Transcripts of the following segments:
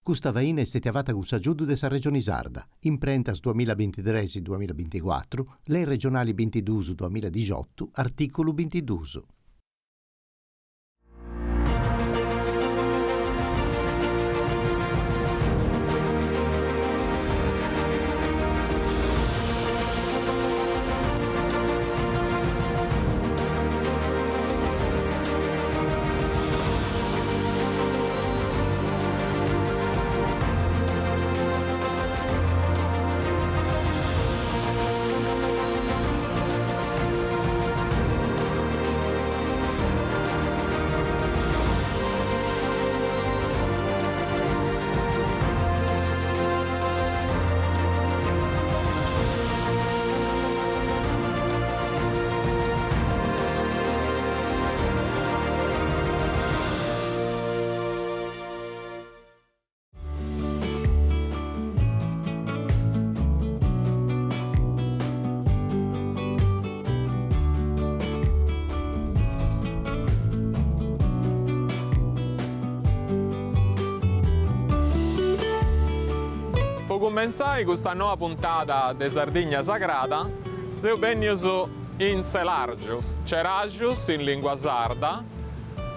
Custa faina est stètia fata cun s'agiudu de sa Regioni Sarda, imprentas duamillabintitres duamillabinticuatru, Lei regionali bintiduus duamilladixiotu, artìculu bintiduus. Po cumentzai custa noa puntada de Sardigna Sagrada, seus bennius in Selargius, Ceraxius in lingua sarda,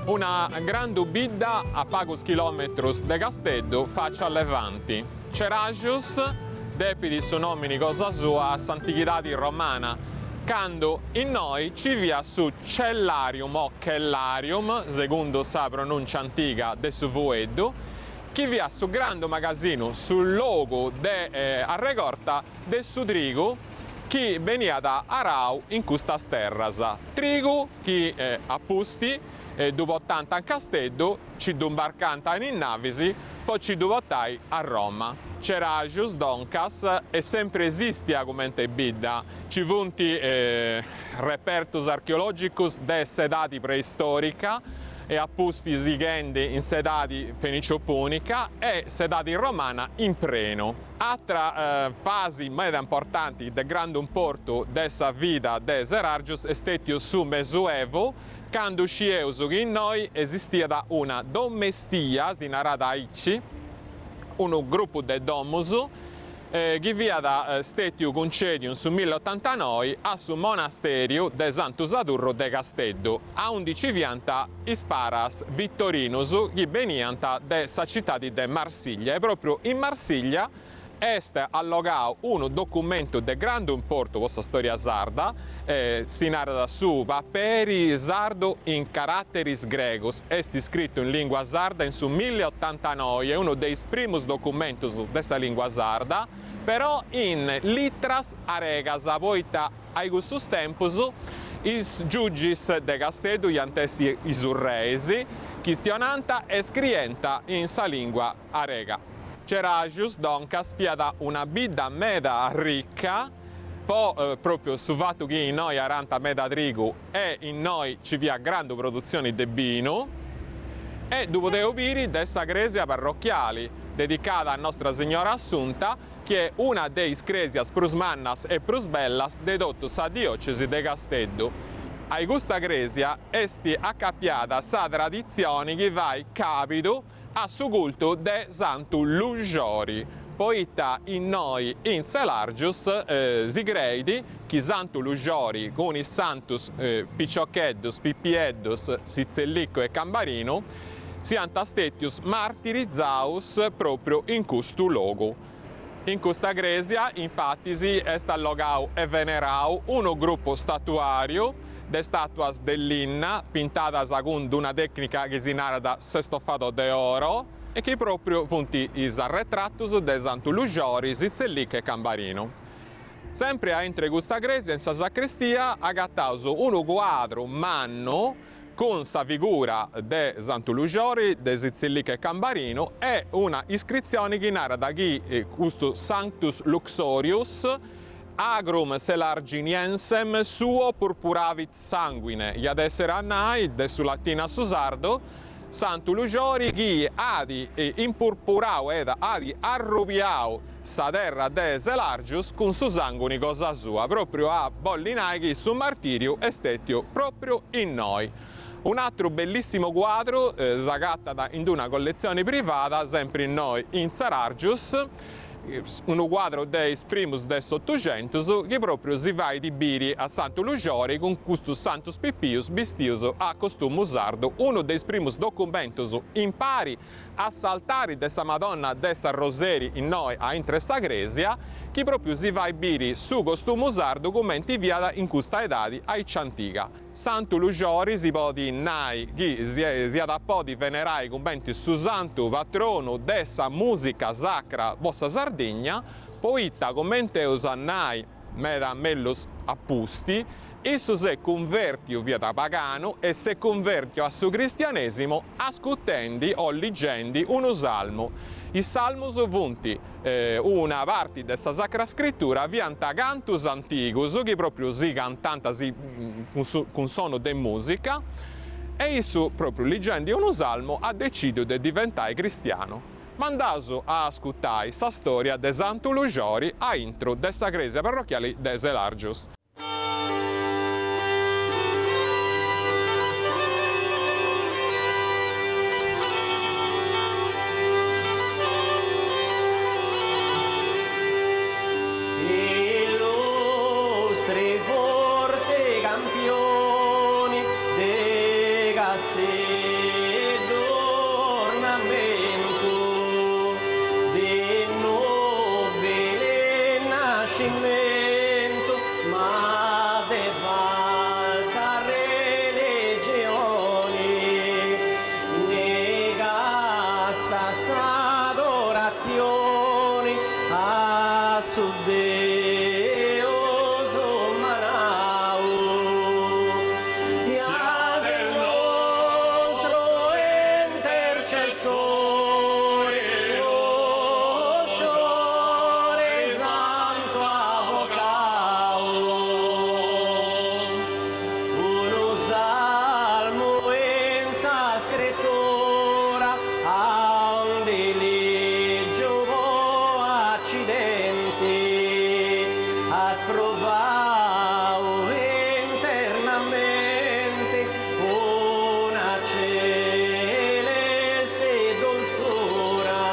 una grandu bidda a pagus chilometrus de Casteddu faci a levanti. Ceraxius depit su nomini cosa sua a s'antighidadi romana, candu innoi ci fiat su Cellarium o Chellarium, segundu sa pronuncia antiga de su fueddu, chi fiat su grandu magasinu, su logu de arregorta de su trigu chi beniat arau in custas terras, trigu chi a pusti ddu portànt in Casteddu, ci ddu imbarcànt in is navis po ci ddu portai a Roma. Ceraxius, doncas, est sempri esistia cumenti bidda, ci funt repertus archeologicus de s'edadi preistorica e a pustis sighendi in s'edadi fenicio-punica e s'edadi romana in prenu. Atra fasi meda importanti de grandu importu de sa vida de Selargius est stètiu su Mesuevu, candu scieus chi innoi esistiat una domestia, si narat aici, unu grupu de domus, chi fiat stètiu cuncèdiu in su milliottantanoi a su monastèriu de Santu Sadurru de Casteddu, aundi ci fiant is paras vitorinus chi beniant de sa citadi de Marsiglia e pròpriu in Marsiglia est allogau unu documentu de grandu importu po sa storia sarda, si narat su Paperi sardu in carateris gregus, est scritu in lingua sarda in su milliottantanoi, est unu de is primus documentus de sa lingua sarda, però in litras aregas, poita a cussus tempus is giugis de Casteddu iant essi is urreis, chistionant e scrient in sa lingua arega. Ceraxius, doncas, fiat una bidda meda ricca, po propriu su fatu chi innoi arant meda trigu e innoi ci fiat grandu produtzioni de binu, e ddu podeus biri de sa cresia parrochiali, dedicada a Nostra Signora Assunta, chi est una de is cresias prus mannas e prus bellas de totu sa diocesi de Casteddu. Ai custa cresia est acapiada sa traditzioni chi fait càbidu a su cultu de Santu Luxori, poita innoi in Selargius si creit chi Santu Luxori cun is santus piciocheddus, pipieddus, Sitzillicu e Cambarinu siant stètius martirizaus pròpriu in custu logu. In custa crèsia, infatis, est allogau e venerau unu grupu statuàriu de stàtuas de linna pintadas cun d-una tècnica chi si narat s'estofado de oro e chi pròpriu funt is arretratus de Santu Luxori, Sitzillicu e Cambarinu. Sempri a intre custa crèsia, in sa sacrestia, agataus unu cuadru mannu cun sa figura de Santu Luxori, de Sitzillicu e Cambarinu e una iscritzioni chi narat chi custu Sanctus Luxorius agrum Selarginiensem suo purpuravit sanguine, iat essere a nai, de su latinu a su sardu, Santu Luxori chi at impurpurau et at arrubiau sa terra de Selargius cun su sanguni cosa sua, propriu a bolli nai chi su martiriu est stetiu propriu innoi. Un'atru bellissimu cuadru s'agatat in d'una colletzioni privada, sempri innoi in Tzerargius, unu cuadru de is primus de s'Otuxentus chi propriu si fait biri a Santu Luxori cun custus santus pipius bistius a costumu sardu, unu de is primus documentus impari a s'altari de sa Madonna de s'Arroseri innoi a intre sa crèsia, chi pròpiu si fait biri su costumu sardu cumenti fiat in custa edadi aici antiga. Santu Luxori si podit nai chi s'iat a podi venerai cumenti su santu patronu de sa mùsica sacra po sa Sardigna, poita cumenti eus a nai meda mellus a pusti, issu s'est cunvèrtiu, fiat paganu, e s'est cunvèrtiu a su cristianèsimu ascutendi o ligendi unu salmu. Is salmus funt una parti de sa Sacra Scritura, fiant cantus antigus chi pròpriu si cantant cun sonu de mùsica, e issu pròpriu ligendi unu salmu at decìdiu de diventai cristianu. Mandaus a ascutai sa storia de Santu Luxori a intru de sa crèsia parrochiali de Selargius. Illustri forti campioni de Casteddu ornamentu de nobile nascimentu ma de falsa religioni negasta s'adorazioni a su Deus umanau. Siade nostro intercessore, Luxori santu avocau. Unu salmu in sa scrittura aundi liggiu po accidenti as provau internamenti una celeste dolzura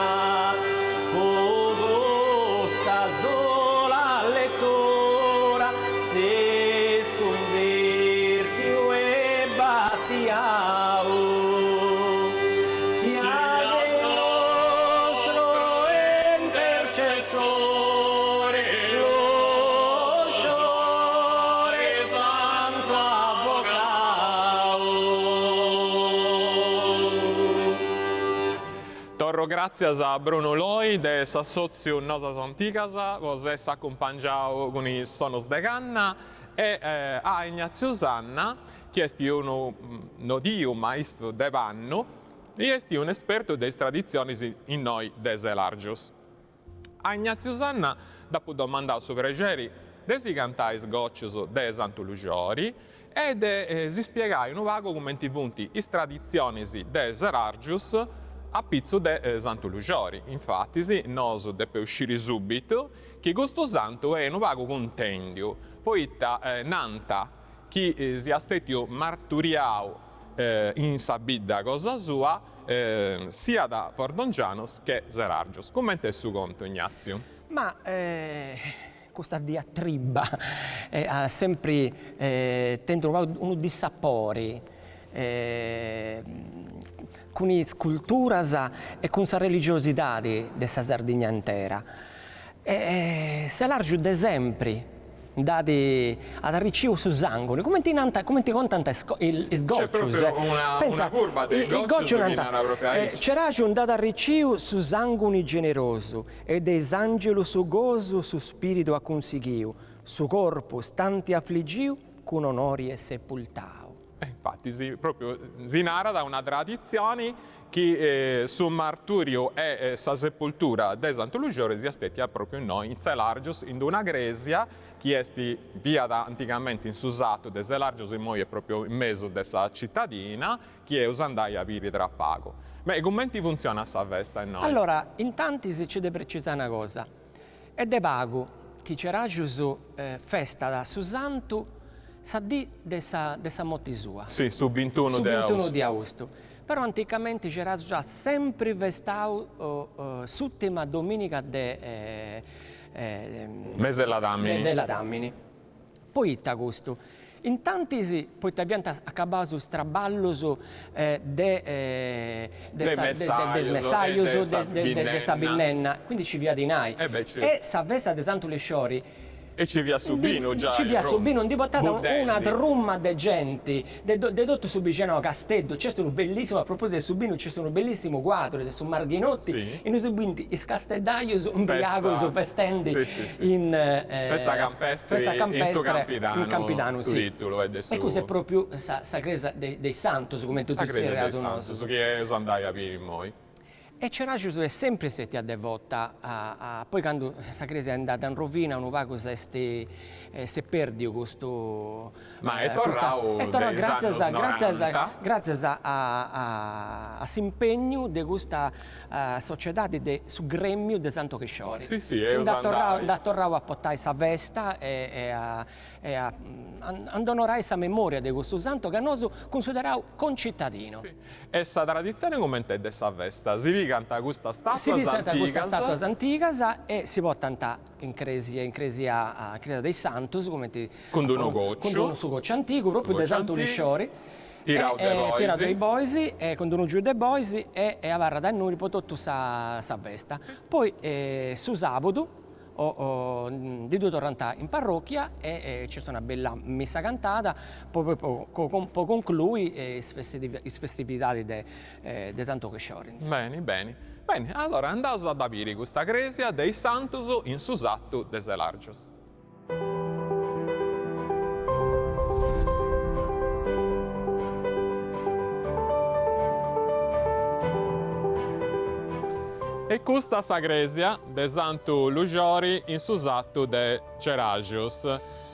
po custa sola lettura ses cunvertiu e battiau. Siade nostro intercessore, Luxori santu avocau. Torro gràtzias a Bruno Loi de s'assòtziu Notas Antigas po s'essi acumpangiau cun is sonos de canna e a Ignazio Sanna chi est unu nodiu maistru de pannu e est un'espertu de is traditzionis innoi de Selargius. A Ignatziu Sanna dd'apu domandau su prexeri de si cantai is gòcius de Santu Luxori e de si spiegai unu pagu cumenti funt is traditzionis de Selargius a pitzu de Santu Luxori. Infatis nosu depeus sciri subitu chi custu santu est unu pagu cuntendiu, poita nant chi siat stetiu marturiau in sa bidda cosa sua, siat Fordongianus che Selargius. Cumenti est su contu, Ignatziu? Ma custa diatriba at sempri tentu unu pagu unu dissapori cun is culturas e cun sa religiosidadi de sa Sardigna intera. E Selargius de sempri nd'at at arriciu su sanguni, cumenti nant, cumenti contant is is Nc'est gocius. propriu una una curba de Is gocius chi narant propriu aici. Ceraxu nd'at arriciu su sanguni generosu e de is angelus su gosu su spiritu at cunsighiu, su corpus tanti afligiu cun onori est sepultau. E infatis propriu si narat una traditzioni chi su marturiu e sa sepultura de Santu Luxori siat stetia propriu innoi in Selargius in d'una cresia chi est fiat antigamenti in su satu de Selargius immoi est propriu in mesu de sa citadina chi eus andai a biri tra pagu. Ma cumenti funtzionat sa festa innoi? Allora, intantis nc'est de precisai una cosa, Est de pagu chi Ceraxus festat su santu. sa dì de sa de sa morti sua. Si, su bintunu Su de bintunu austu. de austu. Però anticamenti Ceraxius at sempri festau s'ùrtima domìniga de Mese ladàmini. De ladàmini. Poita custu? Intantis poita fiant acabaus is traballus de de is messajus e de sa binnenna, quindi ci fiat dinai. E sa festa de Santu Lisciori E ci fiat su binu giai. Ci fiat su binu, ndi portat una truma de genti de de totu su bixinau, Casteddu, nc'est unu bellissimu, a propositu de su binu, nc'est unu bellissimu cuadru de su Marghinotti innui si bint is casteddajus imbriagus festendi in Festa campestre in su Campidanu, in Campidanu, su titulu est de su E custa est propriu sa sa cresia de is Santus, cumenti ddu tzerriaus nosu. Sa cresia de is Santus, chi eus andai a biri immoi. E Ceraxius est sempri stetia devota a a poi candu sa cresia est andada in rovina unu pagu s'est s'est perdiu custu Ma est torrau est torrau de is annus gràtzias gràtzias noranta. gràtzias a a a s'impegnu de custa sociedadi de su gremiu de Santu Chisciori Si si eus nd'at torrau andai. nd'at torrau a portai sa festa e e a e a a nd'onorai sa memoria de custu santu ca nosu cunsideraus concittadinu. Si E sa traditzione comente est de sa festa? Si pigant custas statuas Si pigant custas antigas. statuas antigas e si portant in cresia in cresia in cresia de is Santus cumenti Cun d'unu cocciu. Cun d'unu su cocciu antigu propriu de Santu Lisciori. Tirau de bois. Tirau de is bois e cun d'unu giu de bois e abarrat innui po totu sa sa festa. Poi su sabudu o ndi ddu torrant in parrocchia e nc'est una bella missa cantada po po conclui is is festividadis de de Santu Chisciori. Beni, beni. Beni, allora andaus a dda biri custa cresia de is Santus in su satu de Selargius. E custa sa crèsia de Santu Luxori in su satu de Ceraxius,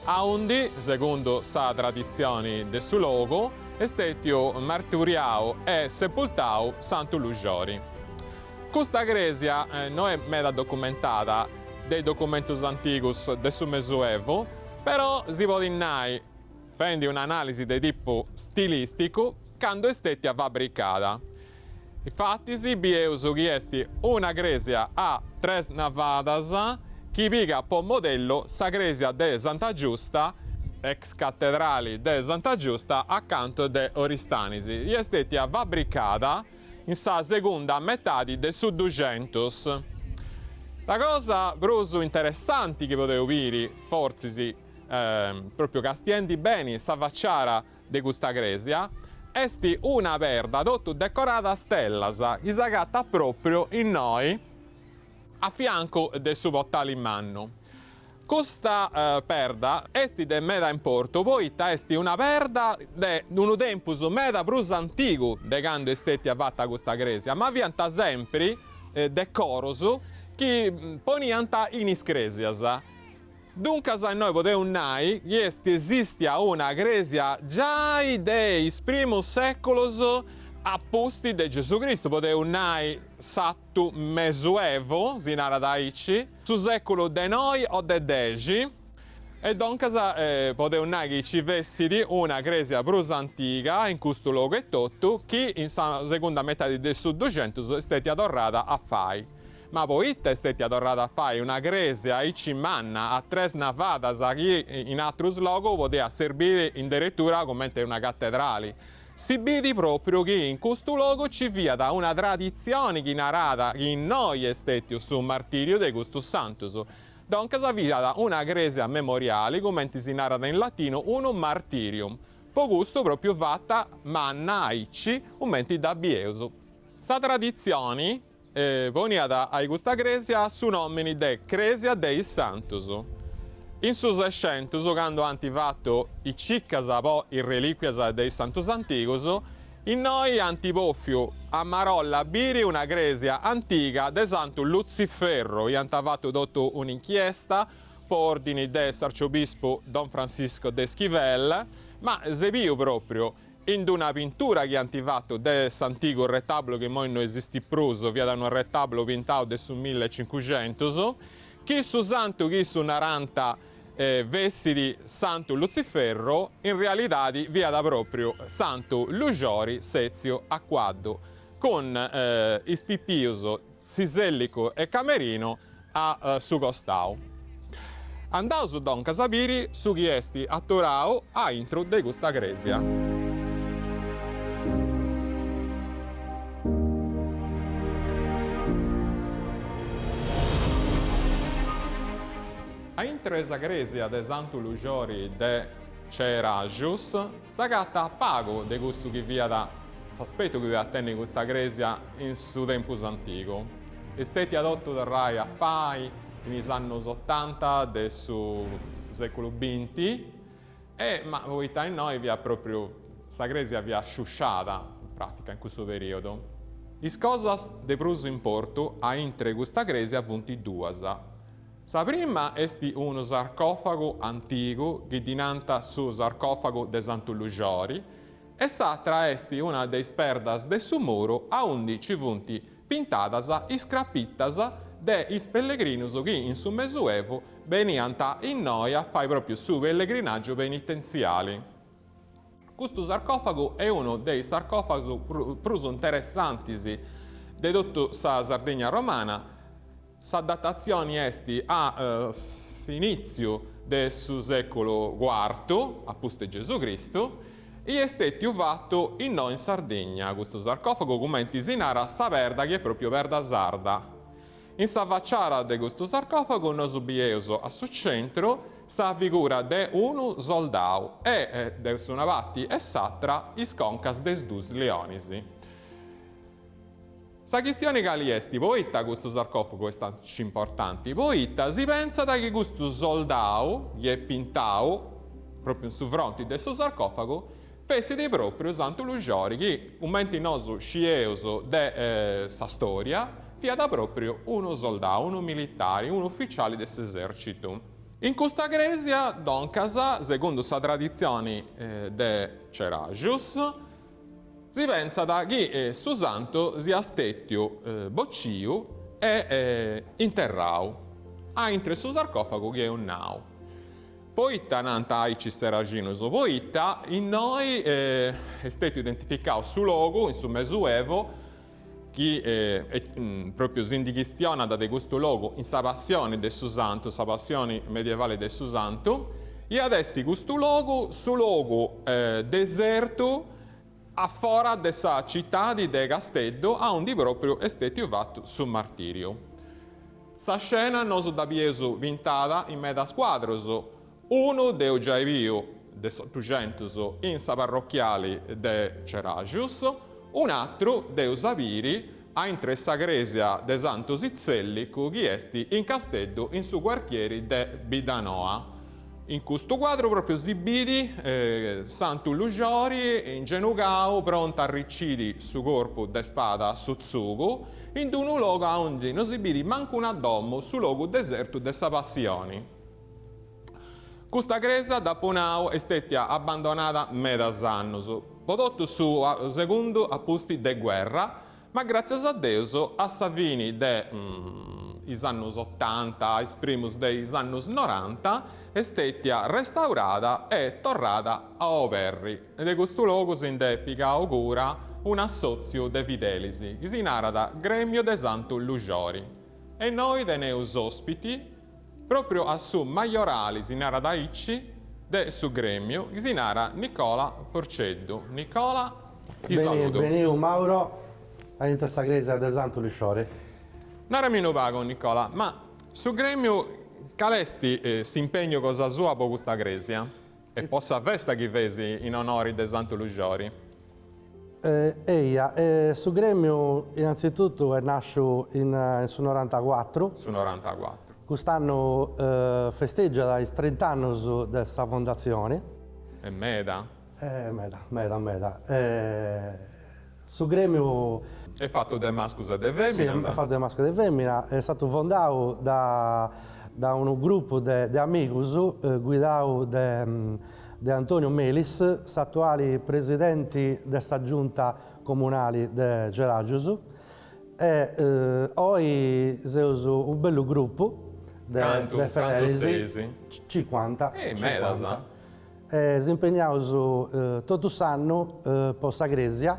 aundi, segundu sa traditzioni de su logu, est stètiu marturiau e sepultau Santu Luxori. Custa crèsia no est meda documentada de is documentus antigus de su Mesuevu, però si podit nai, fendi un'analisi de tipu stilìsticu, candu est stètia fabricada. Difatis bieus chi est una crèsia a tres navadas chi pigat po modellu sa crèsia de Santa Giusta, ex catedrali de Santa Giusta acantu de Oristanis, i est stètia fabricada in sa segunda metadi de su Duxentus. Sa cosa prus interessanti chi podeus biri, fortzis, pròpriu castiendi beni sa faciara de custa crèsia, est una perda totu decorada a stellas chi s'agatat pròpriu innoi a fiancu de su portali mannu. Custa perda est de meda importu poita est una perda de unu tempus meda prus antigu de candu est stètia fata custa crèsia, ma fiant sempri decorus chi poniant in is crèsias. Duncas innoi podeus nai chi est esistia una crèsia giai de is primus sèculos a pustis de Gesù Cristu, podeus nai s'atu mesuevu, si narat aici, su sèculu de noi o de dexi, e duncas podeus nai chi ci fessit una crèsia prus antiga in custu logu etotu chi in sa segunda metadi de su duxentus est stètia torrada a fai. Ma poita est stètia torrada a fai una crèsia aici manna a tres navadas chi in atrus logus podiat serbiri in deretura comente una catedrali? Si bidi pròpriu chi in custu logu ci fiat una traditzioni chi naràt chi innoi est stètiu su martìriu de custus santus. Duncas fiat una crèsia memoriali, cumenti si narat in latinu, unu martirium. Po custu pròpriu fata manna aici, cumenti dda bieus. Sa traditzioni Poniat a custa crèsia su nòmini de Crèsia de is Santus. In su Sescentus, candu ant fatu is cicas po is relìcuias de is santus antigus, innoi ant pòfiu a marolla biri una crèsia antiga de Santu Lutziferru, iant fatu totu un'inchiesta po òrdini de s'arciobispu Don Francisco de Esquivel, ma s'est biu pròpriu In d'una pintura chi ant fatu de s'antigu retablu chi immoi no esistit prus, fiat unu retablu pintau de su millecincuxentus, chi su santu chi issus narant Fessit Santu Lutziferru, in realidadi fiat pròpriu Santu Luxori sètziu a cuaddu, cun is pipius Tzisellicu e Camerinu a su costau. Andaus doncas a biri su chi est aturau a intru de custa crèsia. A intre sa crèsia de Santu Luxori de Ceraxus s'agatat pagu de cussu chi fiat s'aspetu chi fiat tenni custa crèsia in su tempus antigu. Est stètia totu torrai a fai in is annus otanta de su sèculu binti e ma poita innoi fiat pròpriu sa crèsia fiat sciusciada in pràtica in cussu perìodu. Is cosas de prus importu a intre custa crèsia funt duas. Sa prima est unu sarcòfagu antigu chi ddi nant su sarcòfagu de Santu Luxori e s'atra est una de is perdas de su muru aundi ci funt pintadas is crapitas de is pellegrinus chi in su Mesuevu beniant innoi a fai pròpriu su pellegrinàgiu penitentziali. Custu sarcòfagu est unu de is sarcòfagus prus interessantis de totu sa Sardigna romana. Sa datatzioni est a s'inìtziu de su sèculu cuartu a pustis de Gesù Cristu i est stètiu fatu innoi in Sardigna custu sarcòfagu cumenti si narat sa perda chi est pròpriu perda sarda. In sa faciara de custu sarcòfagu nosu bieus a su centru sa figura de unu soldau e de una parti e s'atra is concas de is dus leonis. Sa chistioni cali est? Poita custu sarcòfagu est aici importanti? Poita si pentzat chi custu soldau chi est pintau pròpriu in su fronti de su sarcòfagu fessit pròpriu Santu Luxori chi, cumenti nosu scieus de sa storia, fiat pròpriu unu soldau, unu militari, unu uficiali de s'esercitu. In custa crèsia, doncas, segundu sa traditzioni de Ceraxus, Si pensat chi su santu siat stètiu bociu e interrau a intre su sarcòfagu chi eus nau. Poita nant aici is ceraxinus? Poita innoi est stètiu identificau su logu in su Mesuevu chi pròpriu si ndi chistionat de custu logu in sa passioni de su santu, sa passioni medievali de su santu, iat essi custu logu su logu desertu a fora de sa citadi de Casteddu aundi pròpriu est stètiu fatu su martìriu. Sa scena nosu dda bieus pintada in medas cuadrus, unu dd'eus giai biu de s'Otuxentus in sa parrochiali de Ceraxus, un'atru dd'eus a biri a intre sa crèsia de Santu Sitzèllicu chi est in Casteddu in su cuartieri de Biddanoa. In custu cuadru pròpriu si bidi Santu Luxori ingenugau prontu a arriciri su corpu de spada a su tzugu in d'unu logu aundi no si bidi mancu una domu, su logu desertu de sa passioni. Custa crèsia, dd'apu nau, est stètia abbandonada medas annus, po totu su segundu a pustis de guerra, Ma gràtzias a Deus, a sa fini de is annus otanta, is primus de is annus noranta, est stètia restaurada e torrada a oberri. De custu logu si nd'est pigau cura un'assòtziu de fidelis chi si narat Grèmiu de Santu Luxori. E innoi teneus òspiti Pròpriu a su majorali, si narat aici, de su grèmiu, chi si narat Nicola Porceddu. Nicola, ti saludu. Beniu Mauro a intro sa crèsia de Santu Luxori. Narami unu pagu, Nicola, ma su grèmiu cal'est s'impegnu cosa sua po custa crèsia e po sa festa chi feis in onori de Santu Luxori? Eia, su grèmiu innantzitutu est nàsciu in su norantacuatru. Su norantacuatru. Cust'annu festeggiat is trint'annus de sa fondatzioni. Est meda. Meda, meda, meda. Su grèmiu. Est fatu de mascus e de fèminas. Si, est fatu de mascus e de fèmina, est statu fondau da da unu grupu de de amigus guidau de de Antonio Melis, s'atuali presidenti de sa Giunta Comunali de Ceraxus, e oi seus unu bellu grupu. de Cantu, de cantu fedelis. seis? Cincuanta. Eh, medas. E s'impegnaus totu s'annu po sa crèsia,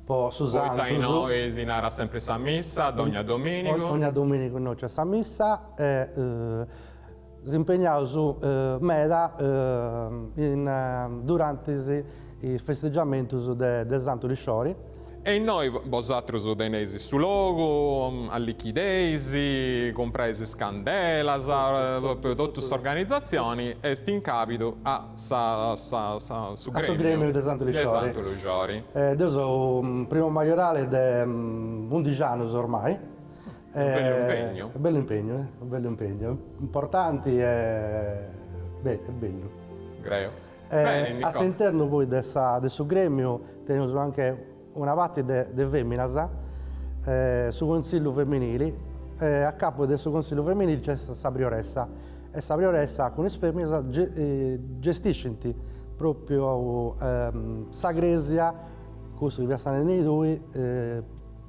po su Poita Santus. innoi si narat sempri sa missa, dogna domìnigu. Ogna domìnigu innoi nc'est sa missa e s'impegnaus meda in durantis is festigiamentus de Santu Lisciori. E innoi bosatrus teneis su logu, allichideis, compreis is candelas, propriu totu s'organizatzioni est in cabidu a sa su A su gremiu de Santu de Santu Luxori. Deu seu primu majorali de undixi annus ormai. Unu bellu impegnu. Bellu impegnu, unu bellu impegnu, importanti e bellu. Creu. Beni, Nicola. A s'internu poi de sa de su gremiu teneus anche una parti de de feminas, su consillu feminili, e a capu de su consillu feminili nc'est sa prioressa, e sa prioressa cun is feminas gestiscint propriu sa cresia, cussu chi fiast narendi tui,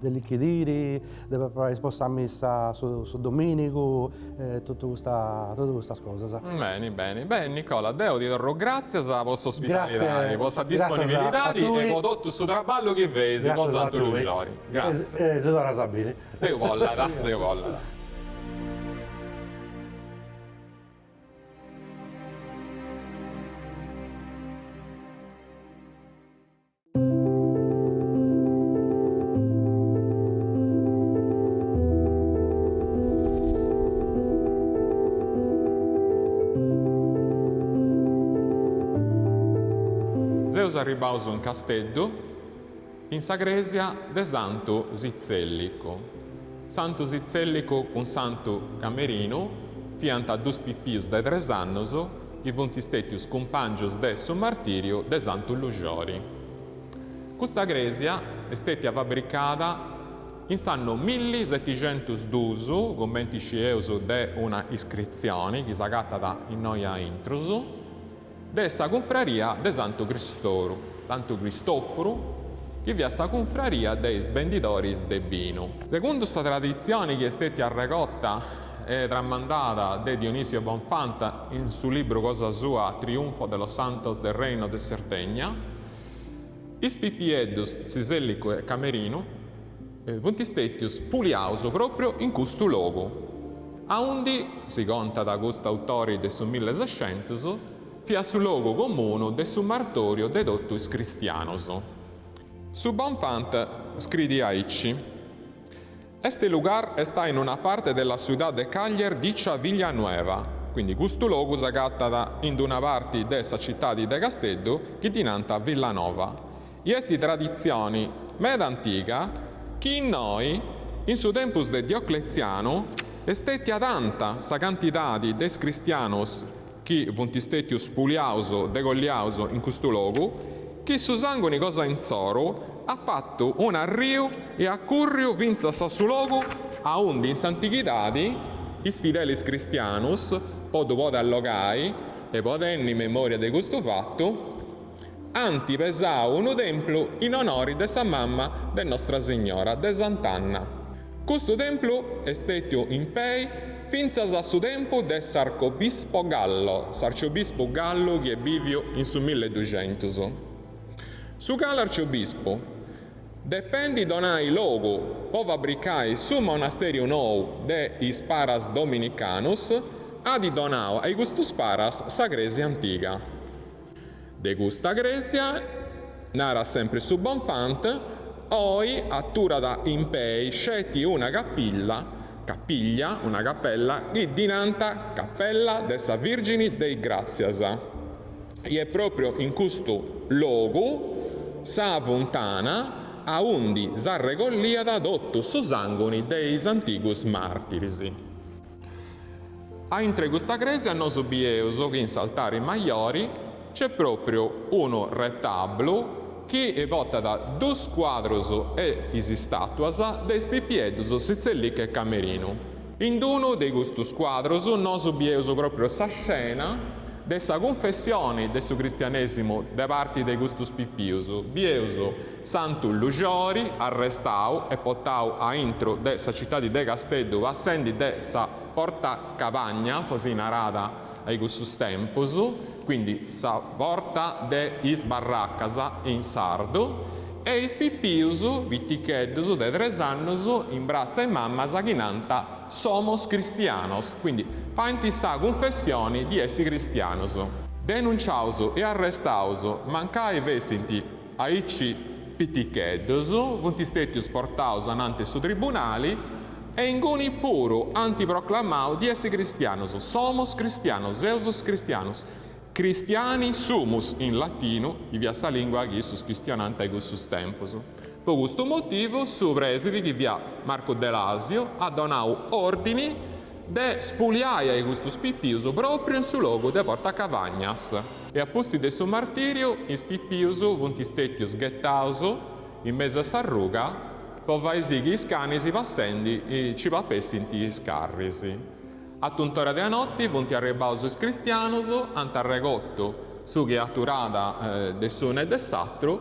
de allichidiri, de preparai po sa missa su dominigu e totu custa totu custas cosas. Beni, beni. Beni Nicola, deu ti torru gratzias po s'ospitalidadi, po sa disponibilidadi e po totu su traballu chi feis po Santu Luxori. Gratzias. E si torras a biri. Deus bollat, Deus bollat. Seus arribbaus in Casteddu, in sa crèsia de Santu Sitzèllicu. Santu Sitzèllicu cun Santu Camerinu fiant dus pipius de tres annus chi funt stètius cumpàngius de su martìriu de Santu Luxori. Custa crèsia est stètia fabricada in s'annu millisetixentusdus, cumenti scieus de una iscritzioni chi s'agatat innoi a intrus, de sa cunfraria de Santu Cristoru, Santu Cristòfuru, chi fiat sa cunfraria de is bendidoris de binu. Segundu sa traditzioni chi est stètia arregota e tramandada de Dionisio Bonfant in su libru cosa sua Triunfo de los Santos del Reino de Sardegna, is pipieddus Tzisellicu e Camerinu funt stètius puliaus pròpriu in custu logu, aundi, si contat custu autori de su millesescentus, fiat su logu comunu de su martòriu de totu is cristianus. Su Bonfant scriit aici, Este lugar está en una parte de la ciudad de Caglier dicha Villanueva, quindi custu logu s'agatat in d'una parti de sa citadi de Casteddu chi ddi nant Villanova, i est traditzioni meda antiga chi innoi, in su tempus de Diocletzianu, est stètia tanta sa cantidadi de is cristianus chi funt stètius puliaus, degolliaus in custu logu, chi su sànguni cosa intzoru at fatu un'arriu e at cùrriu fintzas a su logu aundi in s'antighidadi is fidelis cristianus, po ddu podi allogai e po tenni memòria de custu fatu, ant pesau unu templu in onori de sa mamma de Nostra Signora de Sant'Anna. Custu templu est stètiu in pei fintzas a su tempu de s'arcobispo Gallo, s'arciobispu Gallu chi est bìviu in su milleduxentus. Su cale arciobispu, dependi donai logu po fabricai su monasteriu nou de is paras dominicanus, at donau a custus paras sa crèsia antiga. De custa crèsia, narat sempri su Bonfant, oi aturat in pei sceti una capilla, capiglia, una capella chi ddi nant Capella de sa Vìrgini de is Gràtzias. I est pròpriu in custu logu sa funtana aundi s'arregolliat totu su sànguni de is antigus màrtiris. A intre custa crèsia nosu bieus chi in s'altari majori nc'est pròpriu unu retablu chi portat dus cuadrus e is istàtuas de is pipieddus Sitzellìcu e Camerinu. In unu de custus cuadrus nosu bieus pròpriu sa scena. de sa cunfessioni de su cristianesimu de parti de custus pipius, bieus Santu Luxori arrestau e portau a intru de sa citadi de Casteddu passendi de sa Porta Cabagnas, si naràt a cussus tempus, quindi sa porta de is barracas in sardu, e is pipius piticheddus de tres annus in bratza 'e mammas chi nant Somos cristianos, quindi faint sa cunfessioni di essi cristianus. Denunciaus e arrestaus mancai fessint aici piticheddus, funt stetius portaus ananti 'e su tribunali e inguni puru ant proclamau di essi cristianus, Somos cristianos, seus cristianus, Christiani sumus in latinu, chi fiat sa lingua chi issus chistionànt a cussus tempus. Po custu motivu su presidi chi fiat Marcu Delasio at donau ordini de spuliai a custus pipius propriu in su logu de Porta Cavagnas. E a pustis de su martiriu is pipius funt stetius ghetaus in mesu a s'arruga po fai sì chi is canis passendi nci papessint is carris. A tuntora de a noti funt arribbaus is cristianus, ant arregotu su chi aturàt de s'unu e de s'atru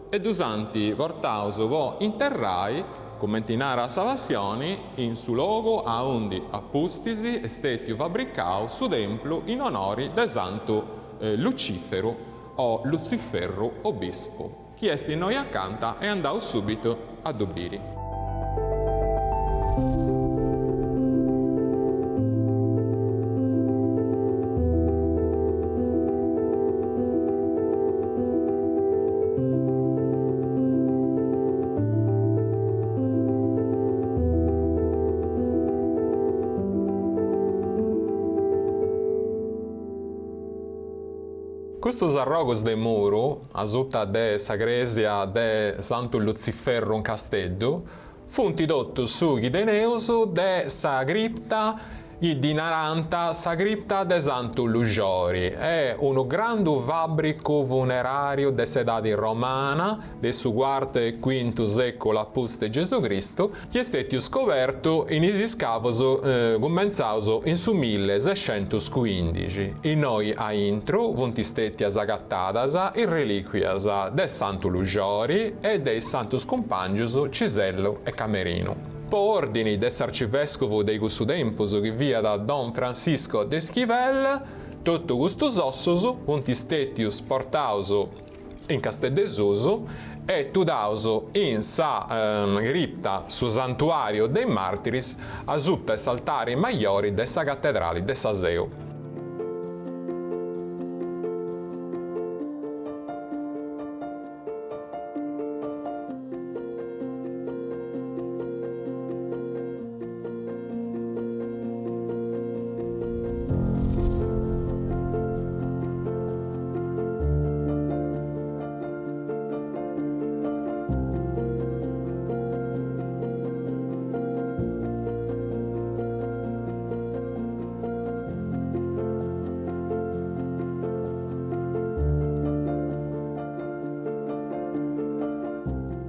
e ddus ant portaus po interrai, cumenti narat sa Passioni, in su logu aundi a pustis est stetiu fabricau su templu in onori de Santu Luciferu o Lutziferru obispu. Chi est innoi acanta e andaus subitu a ddu biri. Custus arrogus de muru, asuta de sa crèsia de Santu Lutziferru in Casteddu, funt totu su chi teneus de sa cripta chi ddi narant sa cripta de Santu Luxori, est unu grandu fàbricu funeràriu de s'edadi romana, de su cuartu e cuintu sèculu a pustis de Gesù Cristu, chi est stètiu scobertu in is iscavos cumentzaus in su millesescentuscuindixi. Innoi a intru funt stètias agatadas is relìcuias de Santu Luxori e de is santus cumpàngius Cisellu e Camerinu. Po òrdini de s'arcivèscovu de cussu tempus chi fiat Don Francisco de Esquivel, totu custus ossus funt stètius portaus in Casteddu 'e Susu e tudaus in sa cripta, su santuariu de is martiris, asuta 'e s'altari majori de sa catedrali de sa Seu.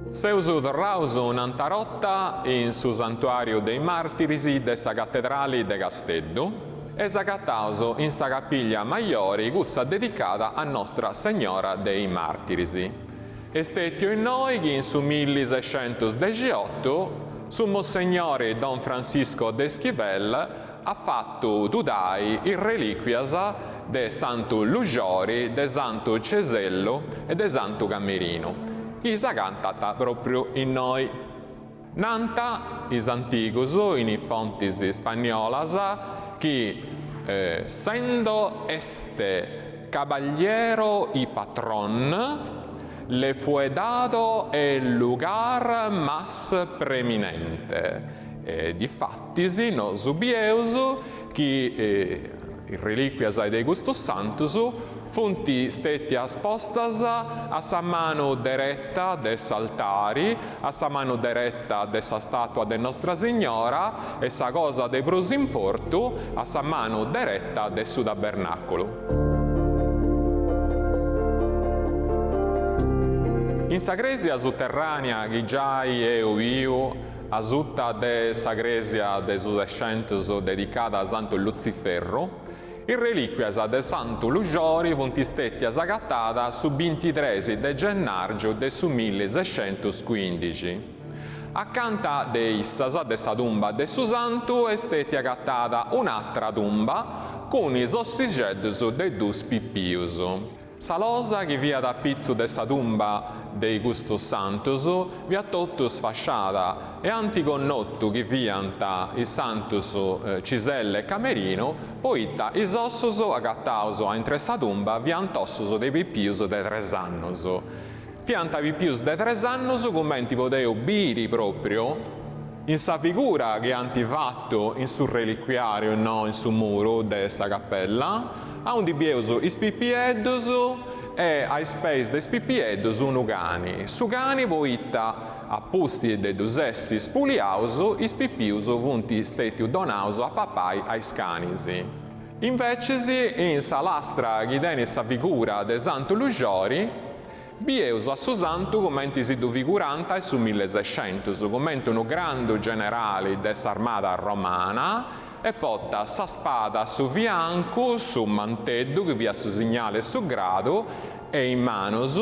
Seus torraus un'antra 'orta in su Santuàriu de is Màrtiris de sa Catedrali de Casteddu e s'agataus in sa Capiglia Majori cussa dedicada a Nostra Segnora de is Màrtiris. Est stètiu innoi chi in su millisescentusdexiotu su Mossegnori Don Francisco de Esquivel at fatu tudai is relìcuias de Santu Luxori, de Santu Cesellu e de Santu Camerinu, chi s'agantant pròpriu innoi. Nant is antigus in is fontis ispanniolas chi sendo este caballero y patron le fue dado el lugar mas preminente e difatis nosu bieus chi is relìcuias de custus santus funt stètias postas a sa manu dereta de s'altari, a sa manu dereta de sa stàtua de Nostra Signora e sa cosa de prus importu, a sa manu dereta de su tabernàculu. In sa crèsia suterrànea chi giai eus biu asuta de sa crèsia de su Sescentus dedicada a Santu Lutziferru. Is relìcuias de Santu Luxori funt stètias agatadas su bintitres de gennàrgiu de su millisescentuscuìndixi. Acanta de issas, de sa tumba de su santu, est stètia agatada un'atra tumba cun is ossixeddus de dus pipius. Sa losa chi fiat a pitzu de sa tumba de custus santus fiat totu sfasciada e ant connotu chi fiant is santus Ciselle e Camerinu poita is ossus agataus aintre sa tumba fiant ossus de pipius de tres annus. Fiant pipius de tres annus cumenti podeus biri propriu in sa figura chi ant fatu in su reliquiariu no in su muru de sa capella, aundi bieus is pipieddus e a is peis de is pipieddus unu cani. Su cani poita a pustis de ddus essi spuliaus is pipius funt stetius donaus a papai a is canis. Invecis in sa lastra chi tenit sa figura de Santu Luxori, Bieus a su santu cumenti si ddu figurant in su millesescentus, cumenti unu grandu generali de s'armada romana e portat sa spada a su fiancu, su manteddu chi fiat su signale 'e su gradu e in manus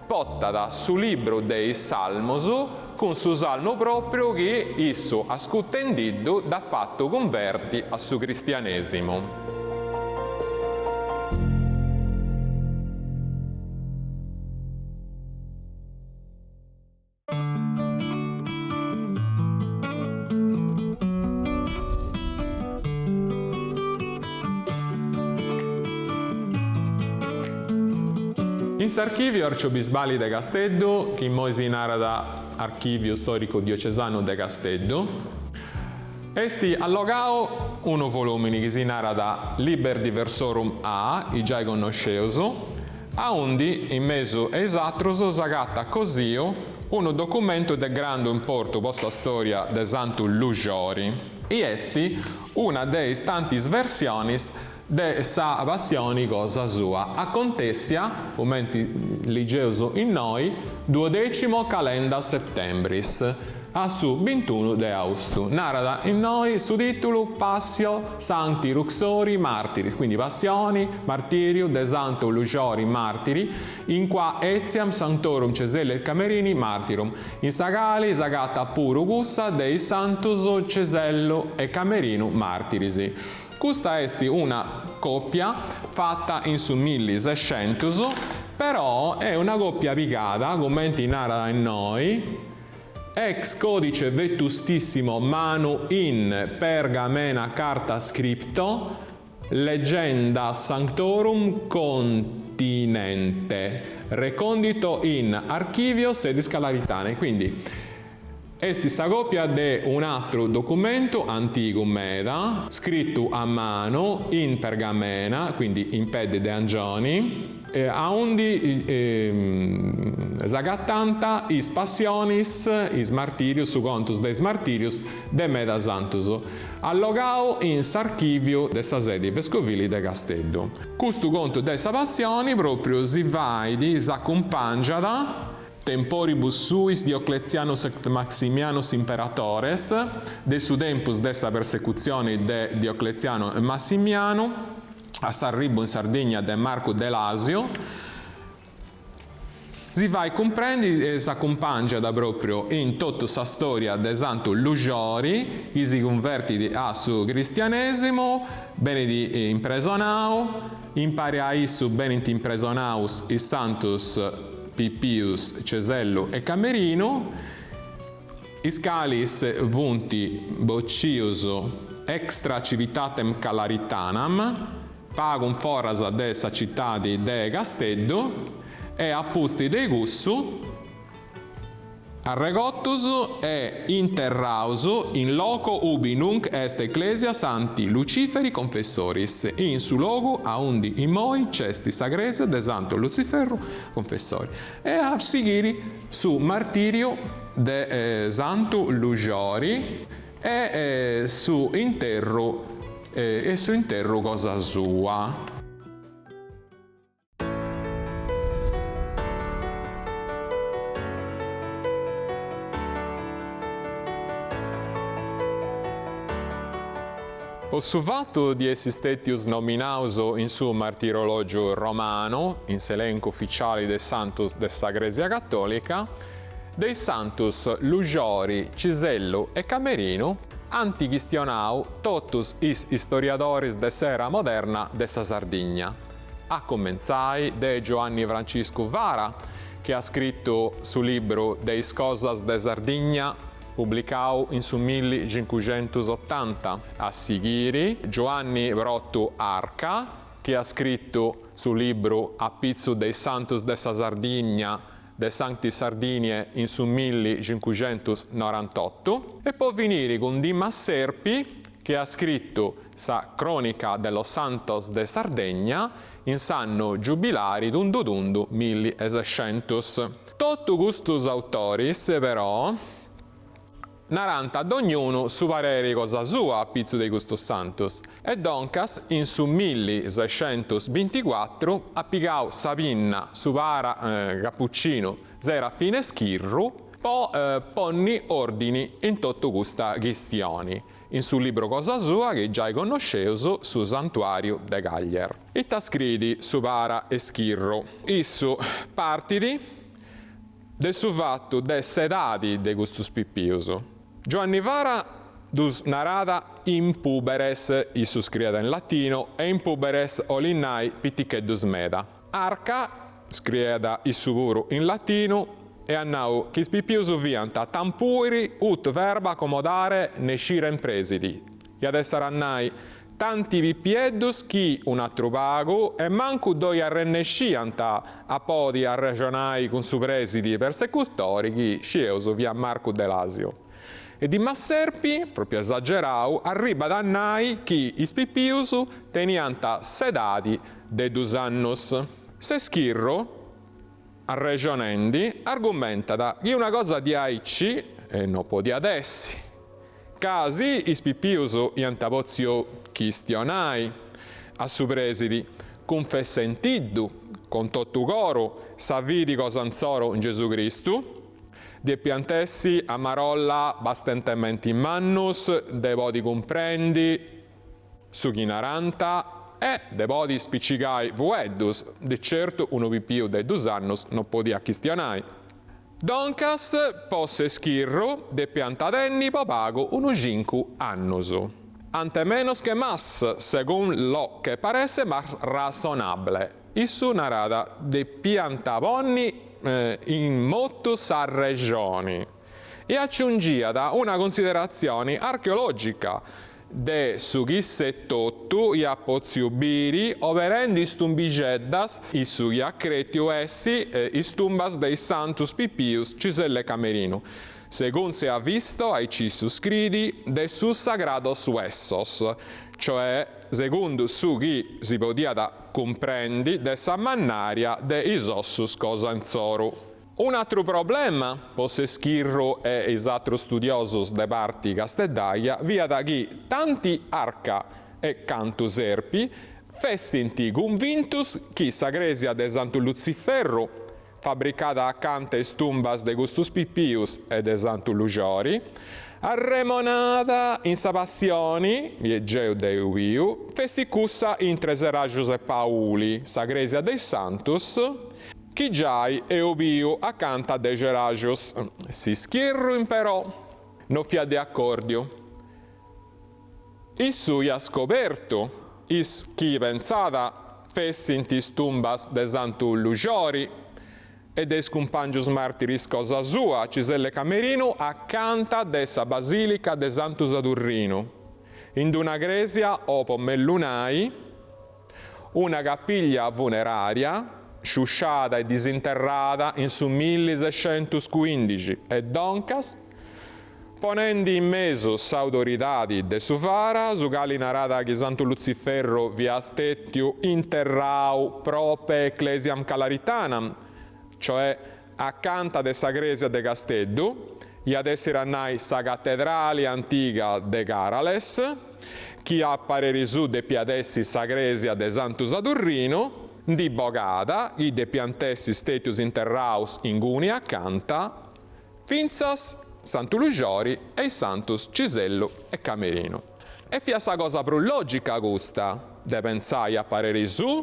portat su libru de is salmus cun su salmu propriu chi issu ascutendiddu dd'at fatu cunverti a su cristianesimu. In s'Archìviu Arciobisbali de Casteddu, chi immoi si narat Archìviu Stòricu Diocesanu de Casteddu, Est allogau unu volùmini chi si narat Liber Diversorum A, chi giai connosceus, aundi, in mesu 'e is atrus, s'agatat cosiu unu documentu de grandu importu po sa stòria de Santu Luxori, i est una de is tantis versionis de sa passioni cosa sua, acontèssia, cumenti ligeus innoi, duodecimo calenda septembris, a su bintunu de austu. Narat innoi su tìtulu Passio Sancti Ruxori Martiris, quindi Passioni, Martiriu de Santu Luxori Martiri, in qua etiam Sanctorum Ceselli et Camerini Martyrum, in sa cali s'agatat puru cussa de is Santus Cesellu e Camerinu Martiris. Custa est una còpia fata in su millisescentus, però est una còpia pigada, cumenti narat innoi, ex codice vetustissimo manu in pergamena carta scripto legenda sanctorum continente recondito in archivio sedis Calaritanae, quindi Est sa còpia de un'atru documentu antigu meda, scritu a manu in pergamena, quindi in pedde de angioni, aundi s'agatant is passionis, is martirius, su contus de is martirius de meda santus, allogau in s'archìviu de sa sedi vescovili de Casteddu. Custu contu de sa passioni pròpriu si fait, s'acumpàngiat Temporibus suis Diocletianus et Maximianus imperatores, de su tempus de sa persecutzioni de Diocletzianu e Massimianu, a s'arribu in Sardigna de Marcu Delasio, si fait cumprendi e s'acumpàngiat pròpriu in totu sa stòria de Santu Luxori, chi si cunvertit a su cristianèsimu, benit impresonau, impari a issu benint impresonaus is santus Pipius Cesellu e Camerinu, is calis funt bocius extra civitatem Calaritanam, pagu in foras de sa citadi de Casteddu, e a pustis de cussu, Arregotus e interraus in loco ubi nunc est ecclesia Sancti Luciferi Confessoris, in su logu aundi immoi c'est sa cresia de Santu Luciferru Confessori, e a sighiri su martiriu de Santu Luxori e su interru e su interru cosa sua. Po su fatu di essi stètius nominaus in su Martirològiu Romanu, in s'elencu uficiali de is santus de sa Crèsia Catòlica, de is santus Luxori, Cisellu e Camerinu ant chistionau totus is istoriadoris de s'era moderna de sa Sardigna, a cumentzai de Giuanni Franciscu Fara, chi at scritu su libru De is cosas de Sardigna, publicau in su millicincuxentusotanta, a sighiri Giuanni Protu Arca, chi at scritu su libru A pitzu de is santus de sa Sardigna, De Sancti Sardiniae in su millicincuxentusnorantotu, e po finiri cun Dimas Serpi, chi at scritu sa Cronica de los Santos de Sardegna in s'annu giubilari tundu tundu millisescentus. Totu custus autoris, però, narant dognunu su pareri cosa sua a pitzu de custus santus, e doncas in su millisescentusbinticuatru at pigau sa pinna su para capucinu Serafine Schirru po ponni ordini in totu custa chistioni, in su libru cosa sua chi giai connosceus Su Santuariu de Caglier. Ita scriit su para Schirru? Issu partit de su fatu de s'edadi de custus pipius. Giuanni Fara ddus narat impuberes, issu scriet in latinu, e impuberes 'olit nai piticheddus meda. Arca scriet issu puru in latinu e at nau chi is pipius fiant tam pueri ut verba accomodare ne scirent presidi, iat essere a nai Tanti pipieddus chi, un'atru pagu, e mancu ddoi arrennesciant a podi arrexonai cun su presidi persecutori chi, scieus, fiat Marcu Delasio. E Dimas Serpi, propriu esagerau, arribat a nai chi is pipius teniant s'edadi de dus annus. S'Eschirru, arrexonendi, argumentat chi una cosa diaici no podiat essi. Ca si is pipius iant potziu chistionai a su presidi, cunfessentiddu cun totu coru sa fidi cosa insoru in Gesù Cristu, depiant essi a marolla bastentementi mannus de podi cumprendi su chi narant e de podi spicigai fueddus, de certu unu pipiu de dus annus no podiat chistionai. Doncas, po s'Eschirru depiant tenni po pagu unu cincu annus. Ante menos que mas, segun lo que parece mas rasonable. Issu narat, depiant ponni in motu s'arrexoni. E aciungiat una consideratzioni archeologica, De su chi iss'etotu iat potziu biri oberendi is tumbixeddas, issu iat crètiu essi is tumbas de is santus pipius Cisellu e Camerinu, segun se ha visto, aici issu scriit, de sus sagrados huesos, cioè segundu su chi si podiat cumprendi de sa mannària de is ossus cosa intzoru. Un'atru problema po s'Eschirru e is atrus studiosus de parti casteddaia fiat chi tanti Arca e cantu Serpi fessint cunvintus chi sa crèsia de Santu Lutziferru, fabricada acanta is tumbas de custus pipius e de Santu Luxori, arremonada in sa Passioni, e geu dd'eus biu, fessit cussa intre Seraxus e Pauli, sa crèsia de is Santus, Chi giai eus biu acanta de Ceraxus. S'Ischirru imperò no fiat de acòrdiu. Issu iat scobertu is chi pentzàt fessint is tumbas de Santu Luxori e de is cumpàngius màrtiris cosa sua, Ciselle e Camerinu, acanta de sa Basìlica de Santu Sadurrinu, in d-una crèsia o po mellus nai, Una capiglia funeraria, sciusciada e disinterrada in su millisescentuscuindixi e doncas, ponendi in mesu s'autoridadi de su Fara, su cali naràt chi Santu Lutziferru fiat stètiu interrau prope ecclesiam Calaritanam, cioè acanta de sa crèsia de Casteddu, iat èssiri a nai sa catedrali antiga de Càrales, chi a pareri suu depiat essi sa crèsia de Santu Sadurrinu, ndi bogada chi depiant essi stètius interraus inguni acanta fintzas Santu Luxori e is santus Cisellu e Camerinu. E fiat sa cosa prus lògica custa, de pentzai a pareri suu,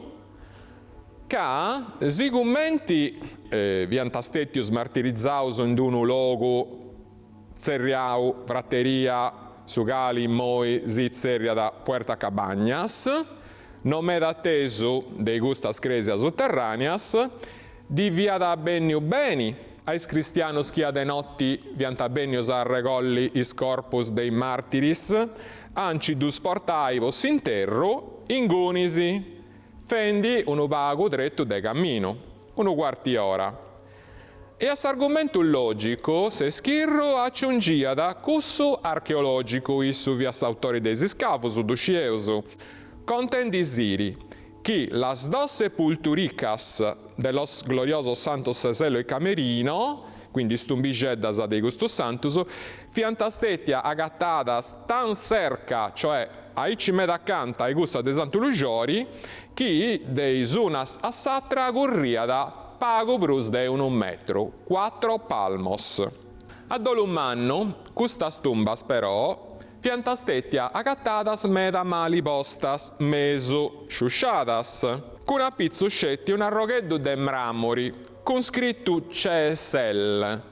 ca sigumenti fiant stètius martirizaus in unu logu tzerriau Frateria su cali immoi si tzerriat Puerta Cabañas, no meda atesu de custas crèsias suterràneas, ddi fiat bènniu beni a is cristianus chi a de noti fiant bènnius a arregolli is corpus de is màrtiris a nci ddus portai po s'interru ingunis, fendi unu pagu tretu de caminu, unu cuartu 'e ora. E a s'argumentu lògicu s'Eschirru aciungiat cussu archeològicu, issu fiat s'autori de is iscavus, ddu scieus, contendisiri chi las dos sepulturicas de los gloriosos santos Cesello e Camerino, quindi is tumbixeddas de custus santus, fiant stètia agatadas tan cerca, cioè aici meda acanta a cussa de Santu Luxori, chi de is unas a s'atra curriat pagu prus de unu metru, cuatro palmos. A dolu mannu, custas tumbas però fiant stètia agatadas meda mali postas, mesu sciusciadas, cun apitzus sceti un'arrogheddu de mràmuri cun scritu Cesel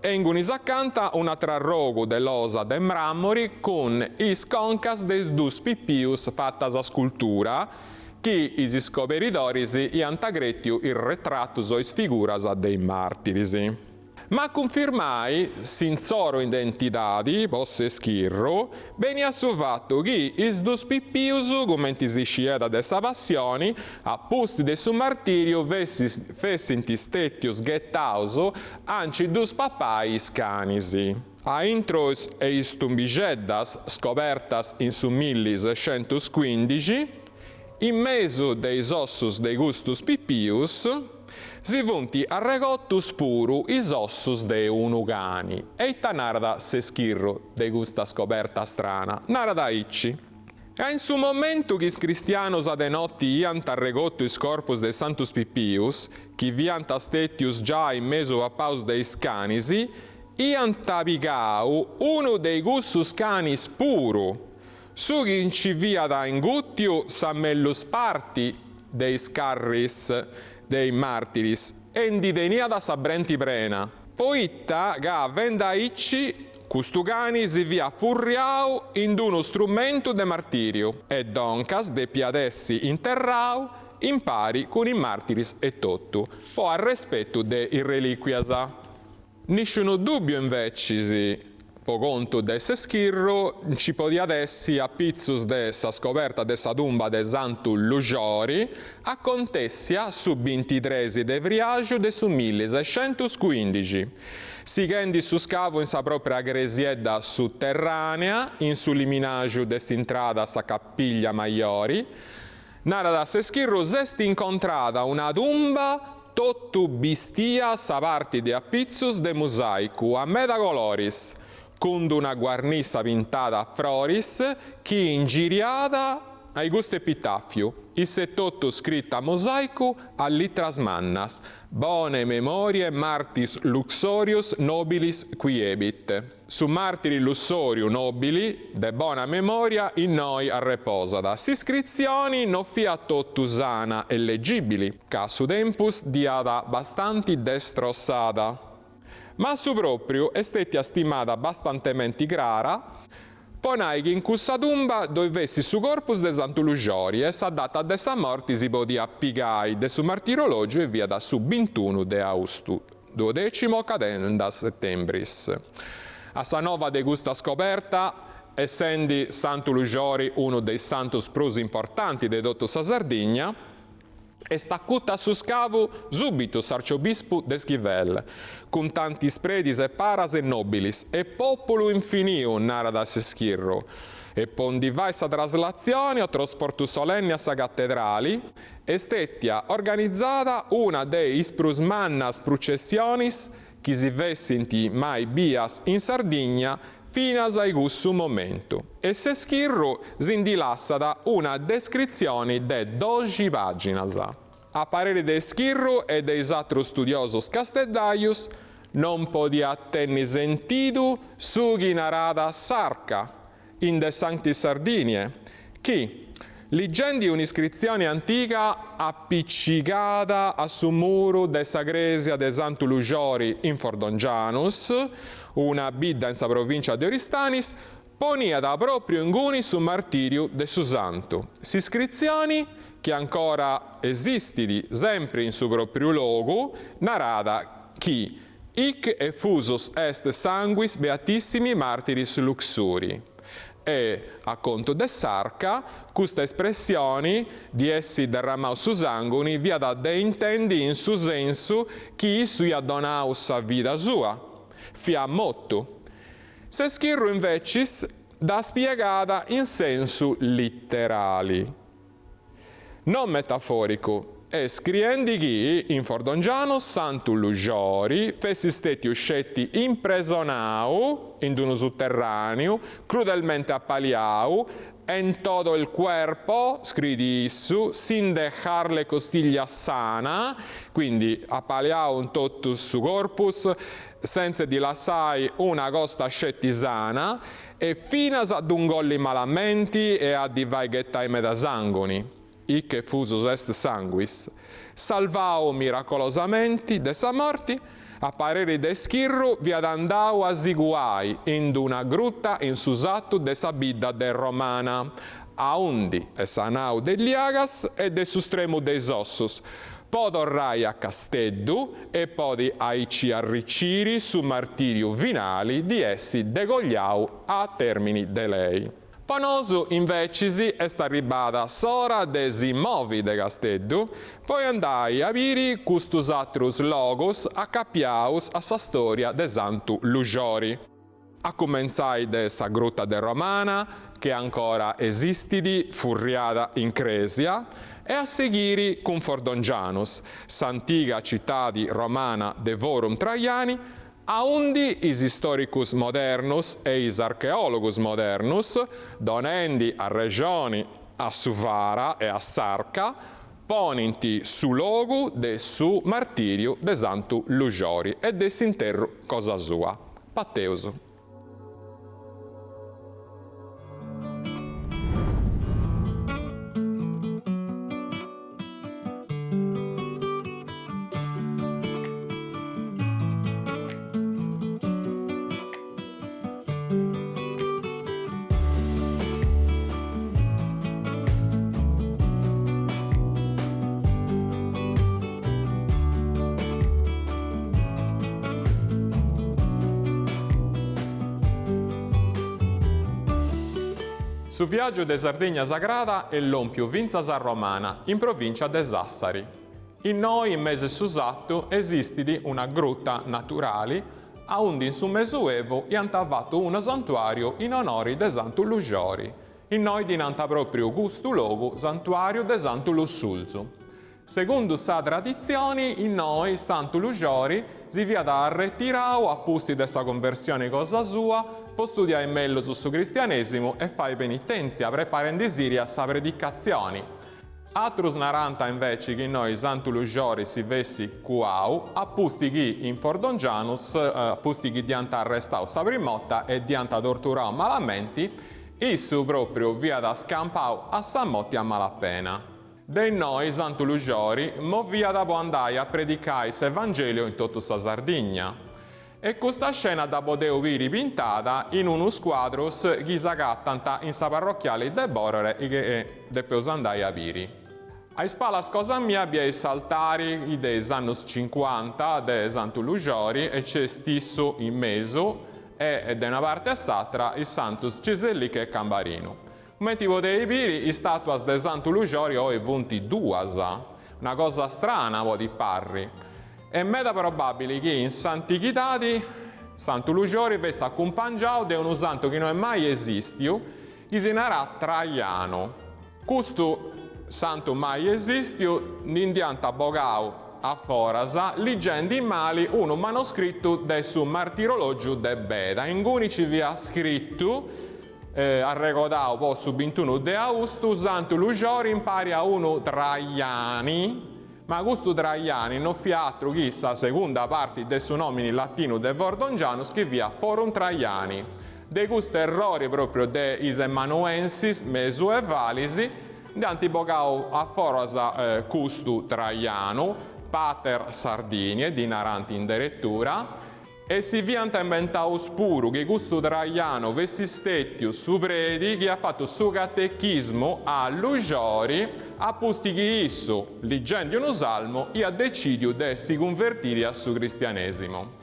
e ingunis acanta un'atr'arrogu de losa de mràmuri cun is concas de is dus pipius fatas a scultura chi is iscoberidoris iant crètiu is retratus o is figuras de is màrtiris. Ma a cunfirmai s'intzoro identidadi po s'Eschirru beniat su fatu chi is dus pipius, cumenti si sciet de sa Passioni, a pustis de su martiriu fessint stètius ghetaus a nci ddus papai is canis. A intro 'e is tumbixeddas scobertas in su millisescentuscuindixi, in mesu de is ossus de custus pipius, si funt arregotus puru is ossus de unu cani. E ita narat s'Eschirru de custa scoberta strana? Narat aici. Ca in su momentu chi is cristianus a de noti iant arregotu is corpus de is santus pipius, chi fiant stètius giai mesu papaus de is canis, iant pigau unu de cussus canis puru, su chi nci fiat ingùtiu sa mellus parti de is carris de is màrtiris e ndi teniat sa brenti prena, poita ca fendi aici Custu cani si fiat furriau in d'unu strumentu de martiriu e doncas depiat essi interrau impari cun is martiris etotu, po arrespetu de is reliquias. Nisciunu dubbiu invecis, po contu de s'Eschirru, nci podiat essi a pitzus de sa scoberta de sa tumba de Santu Luxori, acontessia su bintitres de friaxu de su millisescentuscuindixi. Sighendi su scavu in sa pròpria cresiedda suterrànea, in su liminaxu de s'intrada a sa Capiglia Majori, narat s'Eschirru, s'est incontrada una tumba totu bistia sa parti de apitzus de musàicu a meda coloris, cun d'una guarnissa pintada a froris chi ingiriat a i custu epitàfiu, iss'etotu scrita a mosàicu a litras mannas, Bonae memoriae martis Luxorius nobilis quiebit. Su màrtiri Lussoriu nòbili, de bona memòria, innoi arreposat. S'iscritzioni no fiat totu sana e legìbili, ca su tempus dd'iat bastanti destrossada. Ma a su pròpriu est stètia stimada bastantementi crara po nai chi in cussa tumba ddoi fessit su corpus de Santu Luxori e sa data de sa morti si podiat pigai de su martirològiu e fiat su bintunu de austu, duodecimo cadenda settembris. A sa nova de custa scoberta, essendi Santu Luxori unu de is santus prus importanti de totu sa Sardigna, Est acuta a su scavu subitu s'arciobispu d'Esquivel, cun tantis predis e paras e nobilis e populu infiniu, narat s'Eschirru, e po ndi fai sa traslatzioni o trasportu solenni a sa catedrali, est stetia organizada una de is prus mannas prucessionis chi si fessint mai bias in Sardigna finas a cussu momentu, e s'Eschirru si ndi lassat una descritzioni de doxi pàginas. A pareri de Eschirru e de is atrus studiosos casteddajus, non podiat tenni sentidu su chi naràt s'arca. in De Sanctis Sardiniae, chi, ligendi un'iscritzioni antiga apicigada a su muru de sa crèsia de Santu Luxori in Fordongianus, una bidda in sa provìncia de Oristanis, poniat pròpriu inguni su martìriu de su santu. S'iscritzioni, chi ancora esistit sempri in su pròpriu logu, narat chi Hic effusus est sanguis beatissimi martiris Luxuri. E, a contu de s'Arca, custa espressioni, di essi derramau su sanguni, fiat de intendi in su sensu chi issu iat donau sa vida sua. Fiat motu. S'Eschirru invecis dda spiegat in sensu literali. Non metafòricu, e scriendi chi in Fordongianus Santu Luxori fessit stètiu sceti impresonau in unu suterràniu, crudelmente apaliau, en todo el cuerpo, scriit issu, sin dejarle costilla sana, quindi apaliau in totu su corpus, sentze ddi lassai una costa sceti sana, E finas a ddu ingolli malamenti e a ddi fai ghetai meda sànguni, hic effusus est sanguis, salvau miracolosamenti de sa morti, a pareri de Eschirru fiat andau a si cuai in d-una gruta in su satu de sa bidda de Romana, aundi est sanau de liagas e de su stremu de is ossus, Po torrai a Casteddu e podi aici arriciri su martiriu finali di essi degogliau a termini de lei. Po nosu invecis est arribbada s'ora de si movi de Casteddu po andai a biri custus atrus logus acapiaus a sa storia de Santu Luxori. A cumentzai de sa Gruta de Romana, chi ancora esistit, furriada in crèsia, e a sighiri cun Fordongianus, s'antiga citadi romana de Forum Traiani, aundi is istòricus modernus e is archeòlogus modernus, donendi arrexoni a su Fara e a s'Arca, ponint su logu de su martìriu de Santu Luxori e de s'interru cosa sua. Pateus. Su viàgiu de Sardigna Sagrada est lòmpiu fintzas a Romana, in provìncia de Sassari. Innoi in mesu 'e su satu esistit una gruta naturali aundi in su Mesuevu iant fatu unu santuàriu in onori de Santu Luxori. Innoi ddi nant pròpriu custu logu Santuàriu de Santu Lussulzu. Segundu sa traditzioni, innoi Santu Luxori si fiat arretirau a pustis de sa conversioni cosa sua po studiai mellus su cristianesimu e fai penitèntzia preparendisiri a sa predicatzioni. Atrus narant inveci chi innoi Santu Luxori si fessit cuau a pusti chi in Fordongianus, a pusti chi dd'iant arrestau sa prim'orta e dd'iant torturau malamenti, issu propriu fiat scampau a sa moti a malapena. De innoi Santu Luxori moviat po andai a predicai s'Evangeliu in totu sa Sardigna. E custa scena dda podeus biri pintada in unus cuadrus chi s'agatant in sa parrochiali de Bòrore chi depeus andai a biri. A is palas cosa mia bieis s'altari de is annus cincuanta de Santu Luxori e nc'est issu in mesu e de una parti a s'atra is santus Ciselliche e Cambarinu. Cumenti podeis biri is statuas de Santu Luxori oi funt duas, una cosa strana podit parri. Est meda probabili chi in s'antighidadi Santu Luxori fessit acumpangiau de unu santu chi no est mai esistiu, chi si naràt Traianu. Custu santu mai esistiu ndi nd'iant bogau a foras ligendi mali unu manoscritu de su Martirologiu de Beda, inguni ci fiat scritu Arregodau po su bintunu de austu, Santu Luxori impari a unu Traiani, ma custu Traiani no fiat atru chi sa segunda parti de su nomini latinu de Fordongianus chi fiat Forum Traiani. De custu errori pròpriu de is emanuensis mesuevalis ndi ant bogau a foras custu Traianu, Pater Sardiniae ddi narant in deretura, e si fiant imbentaus puru chi custu Traianu fessit stètiu su predi chi at fatu su catechismu a Luxori a pusti chi issu, ligendi unu salmu, iat decìdiu de si cunvertiri a su cristianèsimu.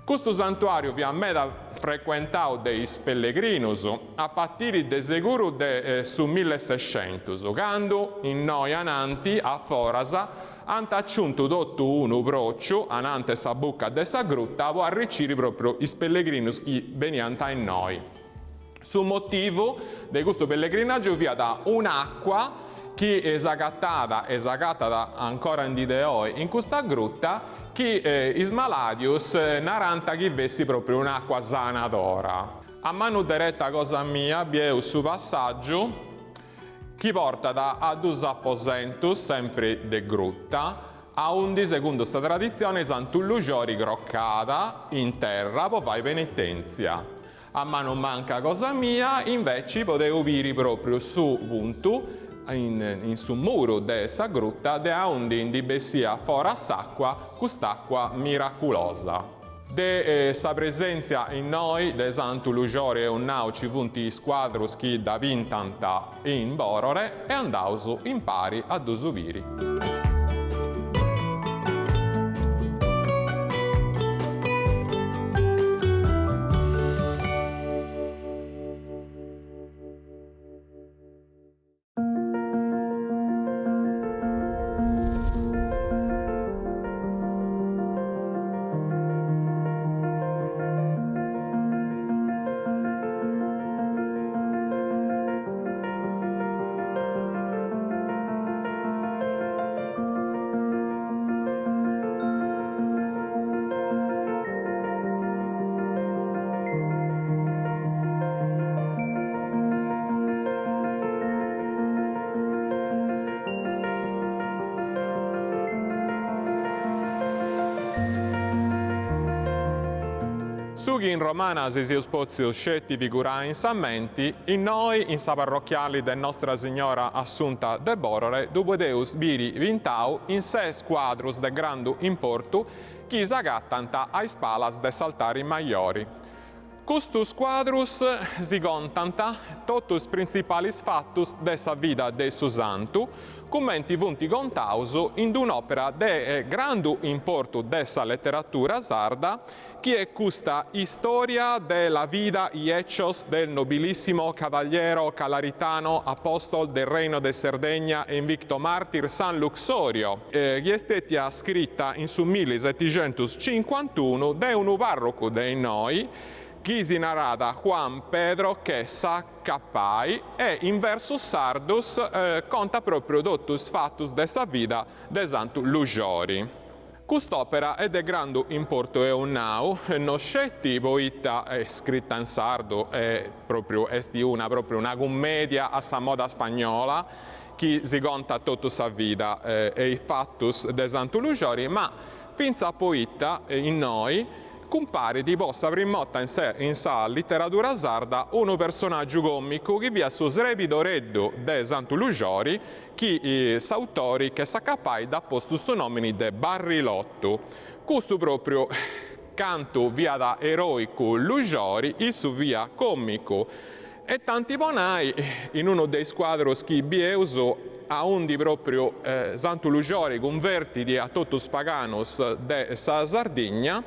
Custu santuàriu fiat meda frecuentau de is pellegrinus a partiri de seguru de su millesescentus, candu innoi ananti a foras ant aciuntu totu unu pròciu anante sa buca de sa gruta po arriciri pròpriu is pellegrinus chi beniant a innoi. Su motivu de custu pellegrinàgiu fiat un'àcua chi s'agatada e s'agatat ancora in dì de oi in custa gruta chi is malàdius narant chi fessit pròpriu un'àcua sanadora. A manu dereta cosa mia bieus su passàgiu chi portat a dus aposentus sempri de gruta, aundi segundu sa traditzioni Santu Luxori crocada in terra po fai penitèntzia. A manu manca cosa mia inveci podeus biri propriu su puntu in su muru de sa gruta de aundi ndi bessiat fora s'acua, cust'acua miraculosa. De sa presèntzia innoi de Santu Luxori eus nau ci funt is cuadrus chi dda pintant in Borore e andaus impari a ddus biri. Su chi in Romana si seus potzius sceti figurai in sa menti, innoi in sa parrochiali de Nostra Signora Assunta de Borore ddu podeus biri pintau in ses cuadrus de grandu importu chi s'agatant a is palas de s'altari majori. Custus cuadrus si contant totu is printzipalis fatus de sa vida de su santu, cumenti funt contaus in d-un'òpera de grandu importu de sa leteratura sarda, chi est custa Historia de la vida y hechos del nobilissimo cavaliero calaritano apostol del Reino de Sardegna e invicto martir San Luxorio, chi est stètia scrita in su millisetixentuscincuantunu de unu parrocu de innoi chi si naràt Juan Pedro Chessa Cappai e in versus sardus contat pròpriu totu is fatus de sa vida de Santu Luxori. Cust'òpera est de grandu importu eus nau, no sceti poita est scrita in sardu e pròpriu est una pròpriu una cummèdia a sa moda spagnola chi si contat totu sa vida e is fatus de Santu Luxori, ma fintzas poita innoi Cumparit po sa prima 'orta in sa literadura sarda unu personàgiu còmicu chi fiat su srebidoreddu de Santu Luxori chi s'autori Chessa Cappai dd'at postu su nòmini de Barrilotu. Custu pròpriu cantu fiat eròicu Luxori, issu fiat còmicu. E tanti po nai, in unu de is cuadrus chi bieus, aundi pròpriu Santu Luxori cunvertit a totus is paganus de sa Sardigna,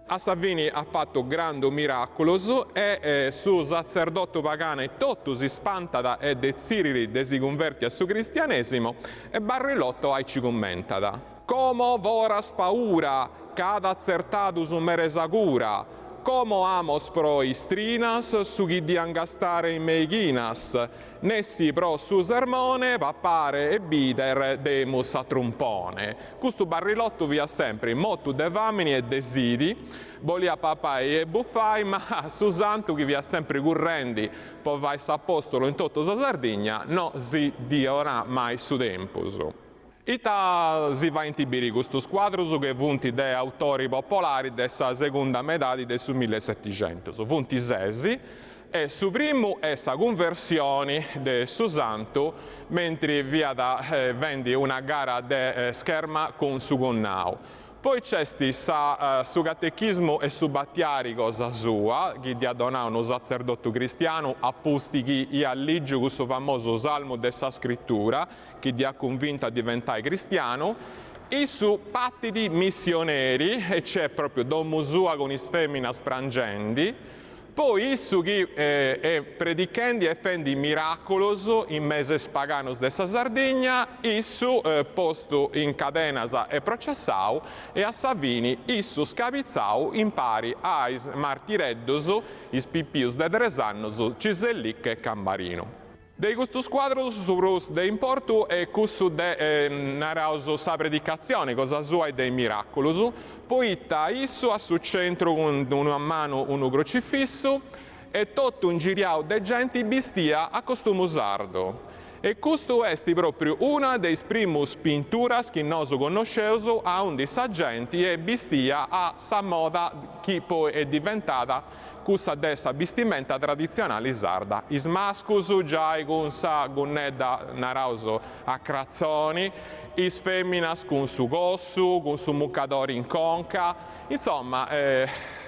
a sa fini at fatu grandu miràculus e su satzerdotu paganu etotu si spantat e detzirit de si cunverti a su cristianèsimu e Barrilotto aici cummentat. Como foras paura, ca at atzertadu su mere sa cura. Como amos pro istrinas su chi dian gastare in meighinas, nessi pro su sermone papare e bider demus a trumpone. Custu Barrilottu fiat sempri motu de famini e de sidi, boliat papai e bufai, ma su santu chi fiat sempri currendi po fai s'apostolu in totu sa Sardigna no si ddi 'onat mai su tempus. Ita si faint biri custus cuadrus che funt de autori popolari de sa segunda medadi de su millisetixentus? Funt ses. E su primu est sa cunversioni de su santu mentri fiat fendi una gara de scherma cun su connau. Poi nc'est sa su catechismu e su batiari cosa sua, chi dd'iat donau unu satzerdotu cristianu a pusti chi iat ligiu cussu famosu salmu de sa scritura, chi dd'iat cunvintu a diventai cristianu. Issu patit missioneri e nc'est propriu domu sua cun is feminas prangendi. Poi issu chi est predichendi e fendi miraculus in mesu 'e is paganus de sa Sardigna, issu postu in cadenas e processau e a sa fini issu scabitzau impari a is martireddus, is pipius de tres annus, Cisellicche e Cambarinu. De custus cuadrus su prus de importu est cussu de, naraus, sa predicatzioni cosa sua e de is miraculus, poita issu a su centru cun una manu unu crocifissu e totu ingiriau de genti bistia a costumu sardu. E custu est propriu una de is primus pinturas chi nosu connosceus aundi sa genti est bistia a sa moda chi poi est diventada cussa de sa bistimenta traditzionali sarda, is mascus giai cun sa gunnedda naraus a cratzoni, is feminas cun su cossu, cun su mucadori in conca, insomma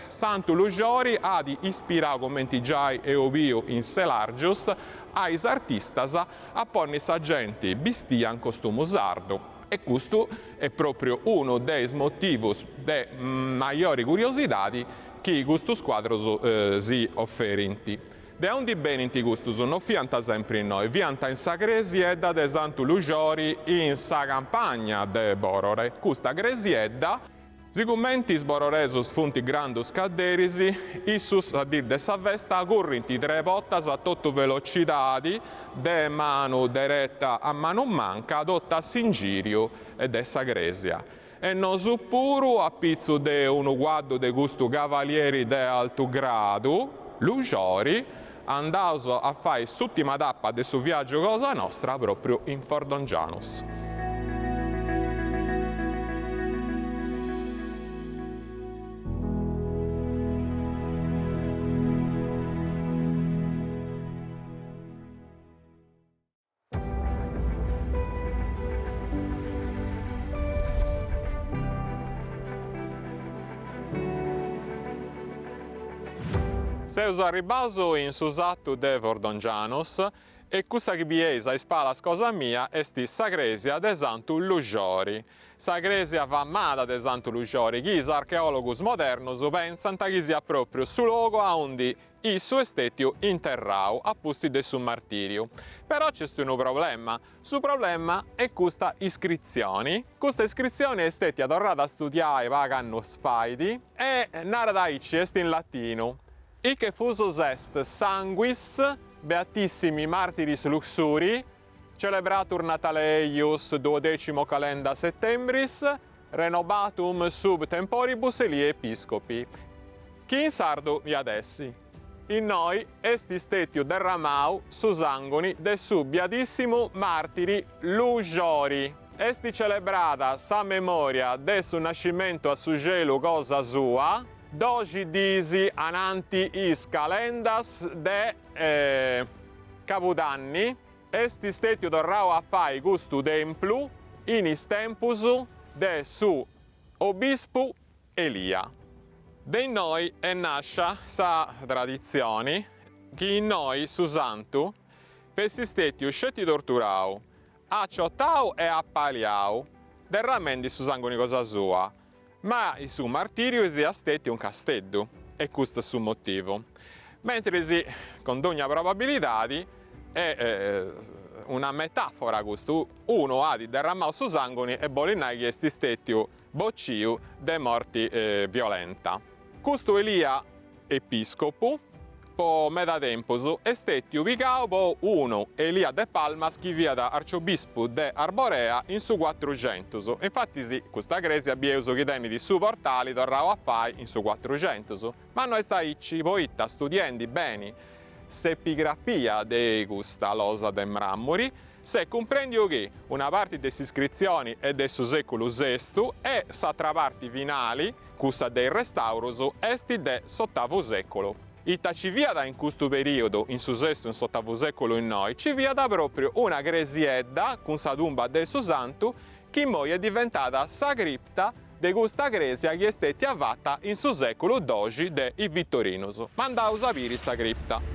Santu Luxori at ispirau cumenti giai eus biu in Selargius a is artistas a ponni sa genti bistia in costumu sardu. E custu est propriu unu de is motivus de majori curiosidadi chi custus cuadrus si oferint. De aundi benint custus no fiant sempri innoi, fiant in sa cresiedda de Santu Luxori in sa campagna de Borore. Custa cresiedda, sigumenti is bororesus funt grandus cadderis, issus sa dì de sa festa currint tre bortas a totu velocidadi de manu dereta a manu manca totu a s'ingiriu de sa cresia. E nosu puru a pitzu de unu cuaddu de custu cavalieri de altu gradu, Luxori, andaus a fai s'ùtima tapa de su viàgiu cosa nostra pròpriu in Fordongianus. Seus arribbaus in su satu de Fordongianus e cussa chi bieis a is palas cosa mia est sa crèsia de Santu Luxori. Sa crèsia famada de Santu Luxori chi is archeòlogus modernus pensant chi siat pròpriu su logu aundi Issu est stètiu interrau a pustis de su martìriu. Però nc'est unu problema. Su problema est custa iscritzioni. Custa iscritzioni est stètia torrada a studiai pagu annus fait e narat aici, est in latinu, Hic effusus est sanguis beatissimi martiris Luxurii, celebratur natale eius duodecimo calenda settembris, renobatum sub temporibus Eliae episcopi, chi in sardu iat essi, Innoi est istètiu derramau su sànguni de su biadissimu màrtiri Luxori. Est celebrada sa memòria de su nascimentu a su xelu cosa sua, doxi diis ananti is calendas de Cabudanni. Est istètiu torrau a fai custu templu in is tempus de su obispu Elia. De innoi est nàscia sa traditzioni chi innoi su santu fessit istètiu sceti torturau, aciotau e apaliau, derramendi su sànguni cosa sua, ma su martìriu siat stètiu in Casteddu, e custu est su motivu. Mentris, cun dogna probabilidadi, est una metàfora custu, unu at derramau su sànguni e bolit nai chi est stètiu bociu de morti violenta. Custu Elia episcopu po meda tempus est stètiu pigau po unu Elia de Palmas chi fiat arciobispu de Arborea in su cuatruxentus, infatis custa crèsia bieus chi tenit su portali torrau a fai in su cuatruxentus, ma no est aici poita studiendi beni s'epigrafia de custa losa de mràmuri S'est cumprèndiu chi una parti de s'iscritzioni est de su sèculu sestu e s'atra parti finali, cussa de is restaurus, est de s'otavu sèculu. Ita ci fiat in custu periodu, in su sestu e in s'otavu seculu innoi, ci fiat propriu una cresiedda cun sa tumba de su santu chi immoi est diventada sa cripta de custa cresia chi est stetia fata in su seculu doxi de is Vitorinus. Ma andaus a biri sa cripta.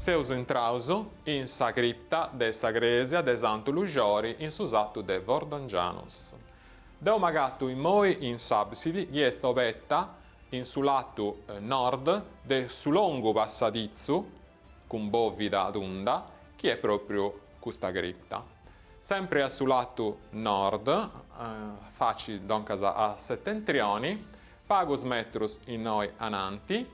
Seus intraus in sa cripta de sa crèsia de Santu Luxori in su satu de Fordongianus. Deu m'agatu immoi in s'àbsidi chi est obeta in su latu nord de su longu passaditzu cun bòvida tunda chi est pròpriu custa cripta. Sempri a su latu nord, faci doncas a setentrioni, pagus metrus innoi ananti,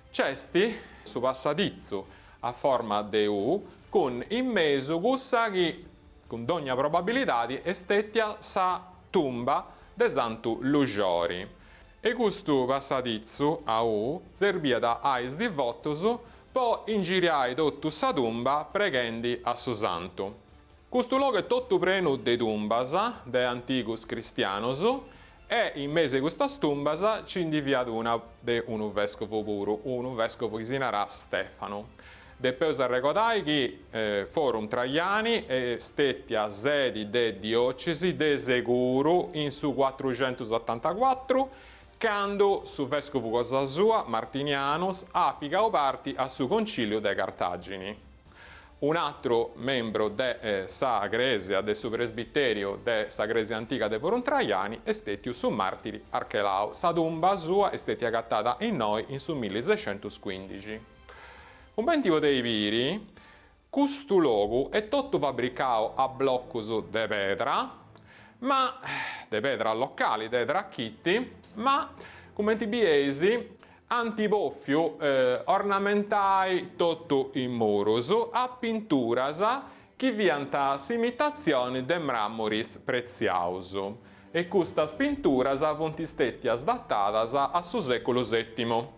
nc'est su passaditzu a forma de U cun in mesu cussa chi, cun dogna probabilidadi, est stetia sa tumba de Santu Luxori. E custu passaditzu a U serbiat a is divotus po ingiriai totu sa tumba preghendi a su santu. Custu logu est totu prenu de tumbas de antigus cristianus e in mesu 'e custas tumbas ci ndi fiat una de unu vescovu puru, unu vescovu chi si narat Stefanu. Depeus arregodai chi Forum Traiani est stetia sedi de diocesi de seguru in su cuatruxentusotantacuatru, candu su vescovu cosa sua, Martinianus, at pigau parti a su Conciliu de Cartagini. Un'atru membru de sa crèsia de su presbiteriu de sa crèsia antiga de Forum Traiani est stètiu su màrtiri Archelau. Sa tumba sua est stètia agatada innoi in su millisexentuscuindixi. Cumenti podeis biri, custu logu est totu fabricau a blocus de pedra, ma de pedra locali, de trachiti, ma cumenti bieis ant bòfiu ornamentai totu is murus a pinturas chi fiant s'imitatzioni de mràmuris pretziaus e custas pinturas funt stètias datadas a su sèculu sètimu.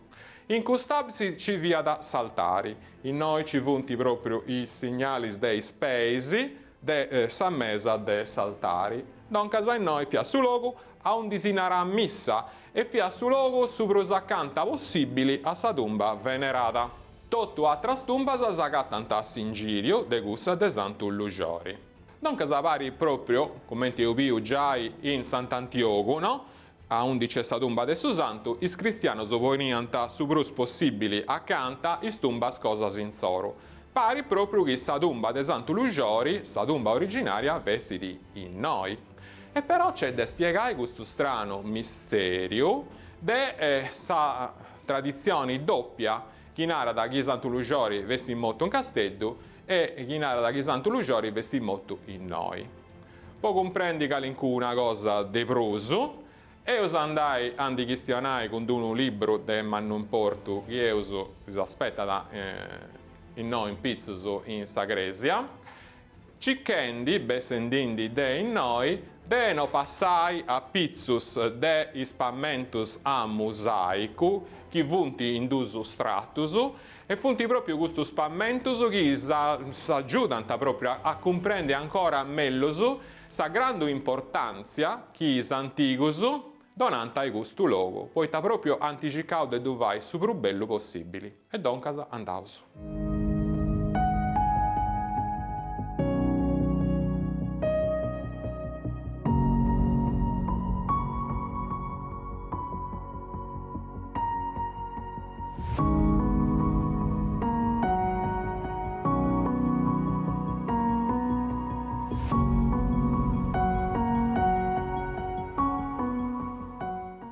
In cust'àbsidi ci fiat s'altari, innoi ci funt pròpriu is signalis de is peis de sa mesa de s'altari. Doncas innoi fiat su logu aundi si naràt missa e fiat su logu su prus acanta possìbili a sa tumba venerada. Totu atras tumbas s'agatant a s'ingìriu de cussa de Santu Luxori. Doncas parit pròpriu, cumenti eus biu giai in Sant'Antiogu, no? Aundi c'est sa tumba de su santu, is cristianus poniant su prus possìbili acanta is tumbas cosas intzoru. Parit pròpriu chi sa tumba de Santu Luxori, sa tumba originària, fessit innoi. E però c'est de spiegai custu stranu mistèriu de sa traditzioni dòpia chi narat chi Santu Luxori fessit motu in Casteddu e chi narat chi Santu Luxori fessit motu innoi. Po cumprendi calincuna cosa de prus, eus a andai a ndi chistionai cun d'unu libru de mannu importu chi eus chi s'aspetat innoi in pitzus in sa crèsia, Circhendi, bessendindi de innoi, de no passai a pitzus de is pamentus a musàicu chi funt in dus stratus, e funt pròpriu custus pamentus chi s'agiudant pròpriu a cumprendi ancora mellus sa grandu importàntzia chi is antigus donant a custu logu, poita pròpriu ant circau de ddu fai su prus bellu possìbili. E doncas andaus.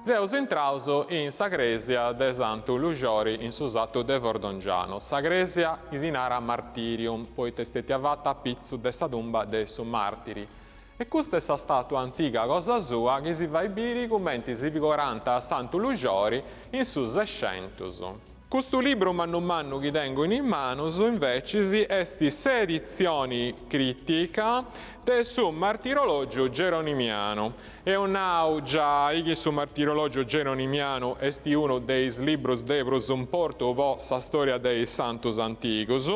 Seus intraus in sa crèsia de Santu Luxori in su satu de Fordongianus, sa crèsia chi si narat Martirium, poita est stètia fata a pitzu de sa tumba de su màrtiri. E custa est sa stàtua antiga cosa sua chi si fait biri cumenti si figurànt a Santu Luxori in su Sescentus. Custu libru mannu mannu chi tengu in is manus, invecis, est s'editzioni critica de su Martirològiu Geronimianu. Eus nau giai chi su Martirològiu Geronimianu est unu de is librus de prus importu po sa storia de is santus antigus,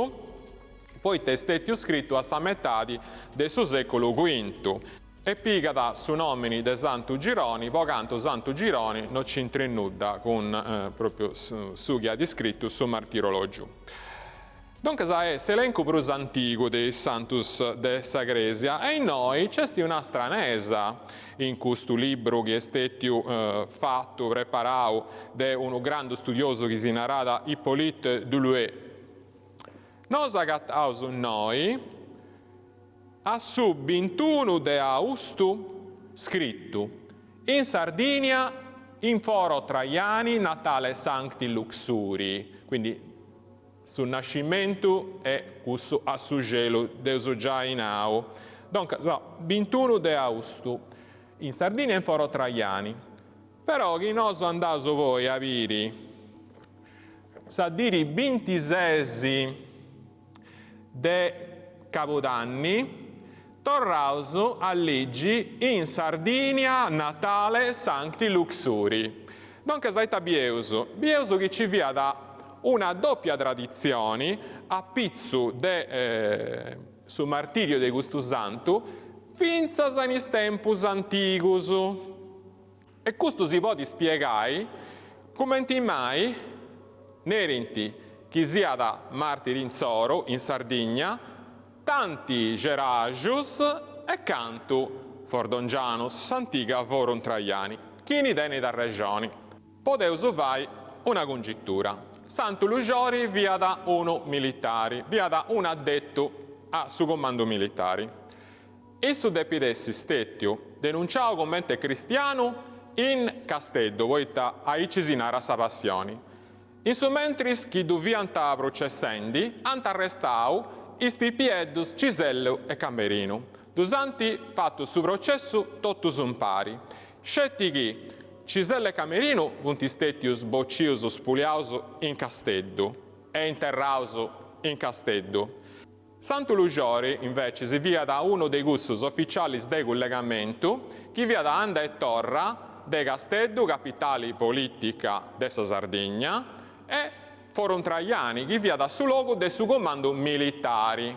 poita est stètiu scritu a sa metadi de su sèculu cuintu. E pigat su nòmini de Santu Gironi po cantu Santu Gironi no c'intrit nudda cun pròpriu su chi at iscritu su Martirològiu. Duncas est s'elencu prus antigu de is santus de sa Crèsia e innoi nc'est una stranesa in custu libru chi est stètiu fatu, preparau de unu grandu studiosu chi si narat Hippolyte Dulluet. Nos agataus innoi A su bintunu de austu scritu, In Sardinia in foro Traiani natale Sancti Luxurii, quindi su nascimentu e cussu a su xelu dd'eus giai nau. Duncas, bintunu de austu, in Sardinia in foro Traiani. Però chi nosu andaus poi a biri sa diri bintises De Cabudanni torraus a ligi in Sardinia natale Sancti Luxuri. Duncas ita bieus? Bieus chi ci fiat una doppia traditzioni a pitzu de su martiriu de custu santu fintzas in is tempus antigus. E custu si podit spiegai cumenti mai nerint chi siat martiri intzoru in Sardigna tanti Ceraxus e cantu Fordongianus, s'antiga Forum Traiani. Chini tenit arrexoni? Podeus fai una cungitura. Santu Luxori fiat unu militari, fiat un'addettu a su cumandu militari. Issu depit essi stètiu denunciau comente cristianu in Casteddu, poita aici si narat sa passioni. In su mentris chi ddu fiant processendi, ant arrestau is pipieddus Cisellu e Camerinu. Ddus ant fatu su processu totus impari. Sceti chi Cisellu e Camerinu funt stètius bocius spuliaus in Casteddu e interraus in Casteddu. Santu Luxori, invecis, fiat unu de cussus oficialis de cullegamentu chi fiat anda e torra de Casteddu, capitali polìtica de sa Sardigna, e Forum Traiani, chi fiat su logu de su cumandu militari.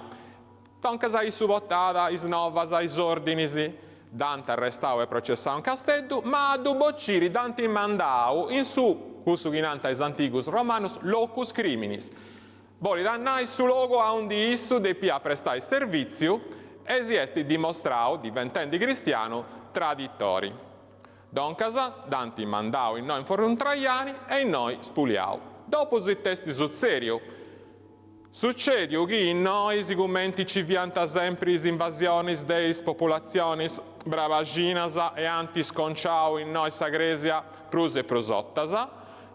Duncas issu portàt is novas, is òrdinis. Dd'ant arrestau e processau in Casteddu, ma a ddu bociri dd'ant mandau in su, cussu chi nant is antigus romanus, locus criminis, Bolit a nai su logu aundi issu depiat prestai servìtziu e si est dimostrau, diventendi cristianu, traditori. Doncas, dd'ant mandau innoi in Forum Traiani e innoi spuliau. Dopus it'est sutzèdiu? Sucèdiu chi innoi, sigumenti ci fiant sempri is invasionis de is populatzionis brabaxinas e ant sconciau innoi sa crèsia prus e prus 'otas,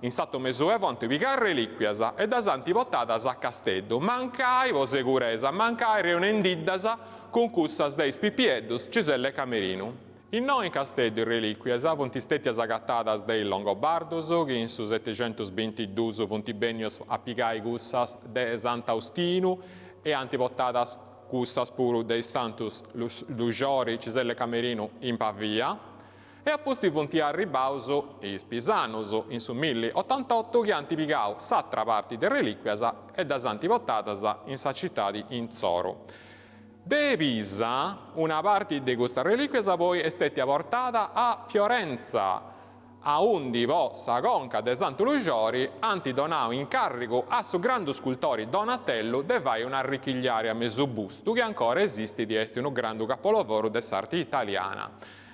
In s'Altu Mesuevu ant pigau relìcuias e ddas ant portadas a Casteddu, mancai po seguresa, mancai reunendiddas cun cussas de is pipieddus Cisella e Camerinu. Innoi in Casteddu is relìcuias funt stètias agatadas de is Longobardus, chi in su setixentusbintiduus funt bènnius a pigai cussas de Sant'Austinu e ant portadas cussas puru de is santus Luxori, Cisella e Camerinu in Pavia. E a pustis funt arribbaus is Pisanus in su milli otantotu chi ant pigau s'atra parti de relìcuias e ddas ant portadas in sa citadi intzoru. De Pisa una parti de custas relìcuias poi est stètia portada a Fiorentza, aundi po sa conca de Santu Luxori ant donau incàrrigu a su grandu scultori Donatellu de fai un'arrichigliària mesu bustu chi ancora esistit e est unu grandu capolovoru de s'arti italiana.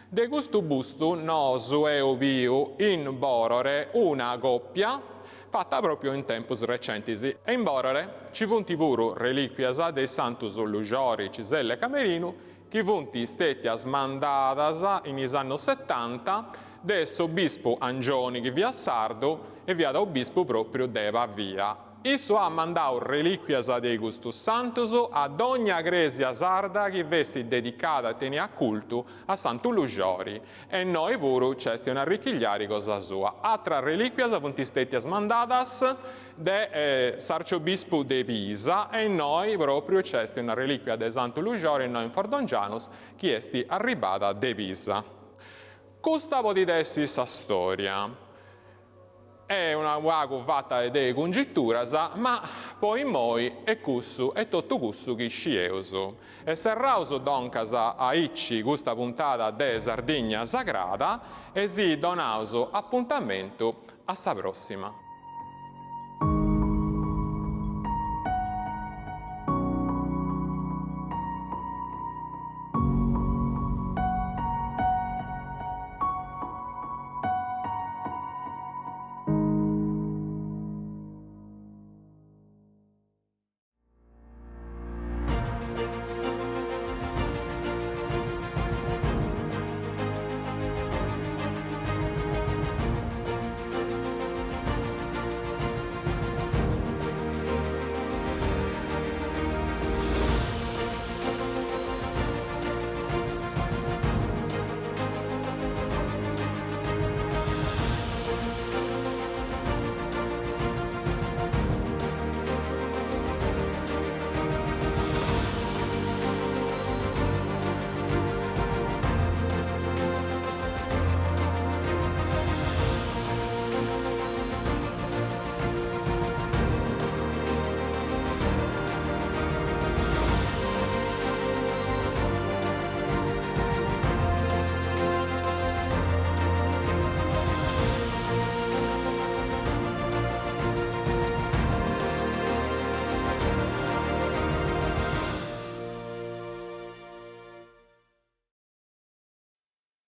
De custu bustu nosu eus biu in Borore una còpia fata pròpiu in tempus recentis e in Borore ci funt puru relìcuias de is santus Luxori, Cisella e Camerinu chi funt stètias mandadas in is annus setanta de s'obispu Angioni chi fiat sardu e fiat obispu pròpriu de Pavia. Issu at mandau relìquias de custus santus a dogna crèsia sarda chi fessit dedicada e teniat cultu a Santu Luxori e innoi puru nc'est un'arrichigliari cosa sua. Atras relìquias funt stètias mandadas de s'arciobispu de Pisa e innoi pròpriu nc'est una relìquia de Santu Luxori innoi in Fordongianus chi est arribada de Pisa. Custa podit essi sa storia. Est unu pagu fata de cungituras, ma po immoi est cussu e totu cussu chi scieus. E serraus doncas aici custa puntada de Sardigna Sagrada e si donaus apuntamentu a sa prossima.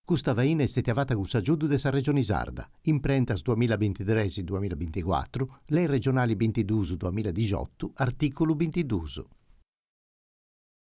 Custa faina est stètia fata cun s'agiudu de sa Regioni Sarda, imprentas duamilla bintitres duamilla binticuatru, Lei regionali bintiduus duamilla dixiotu, artìculu bintiduus.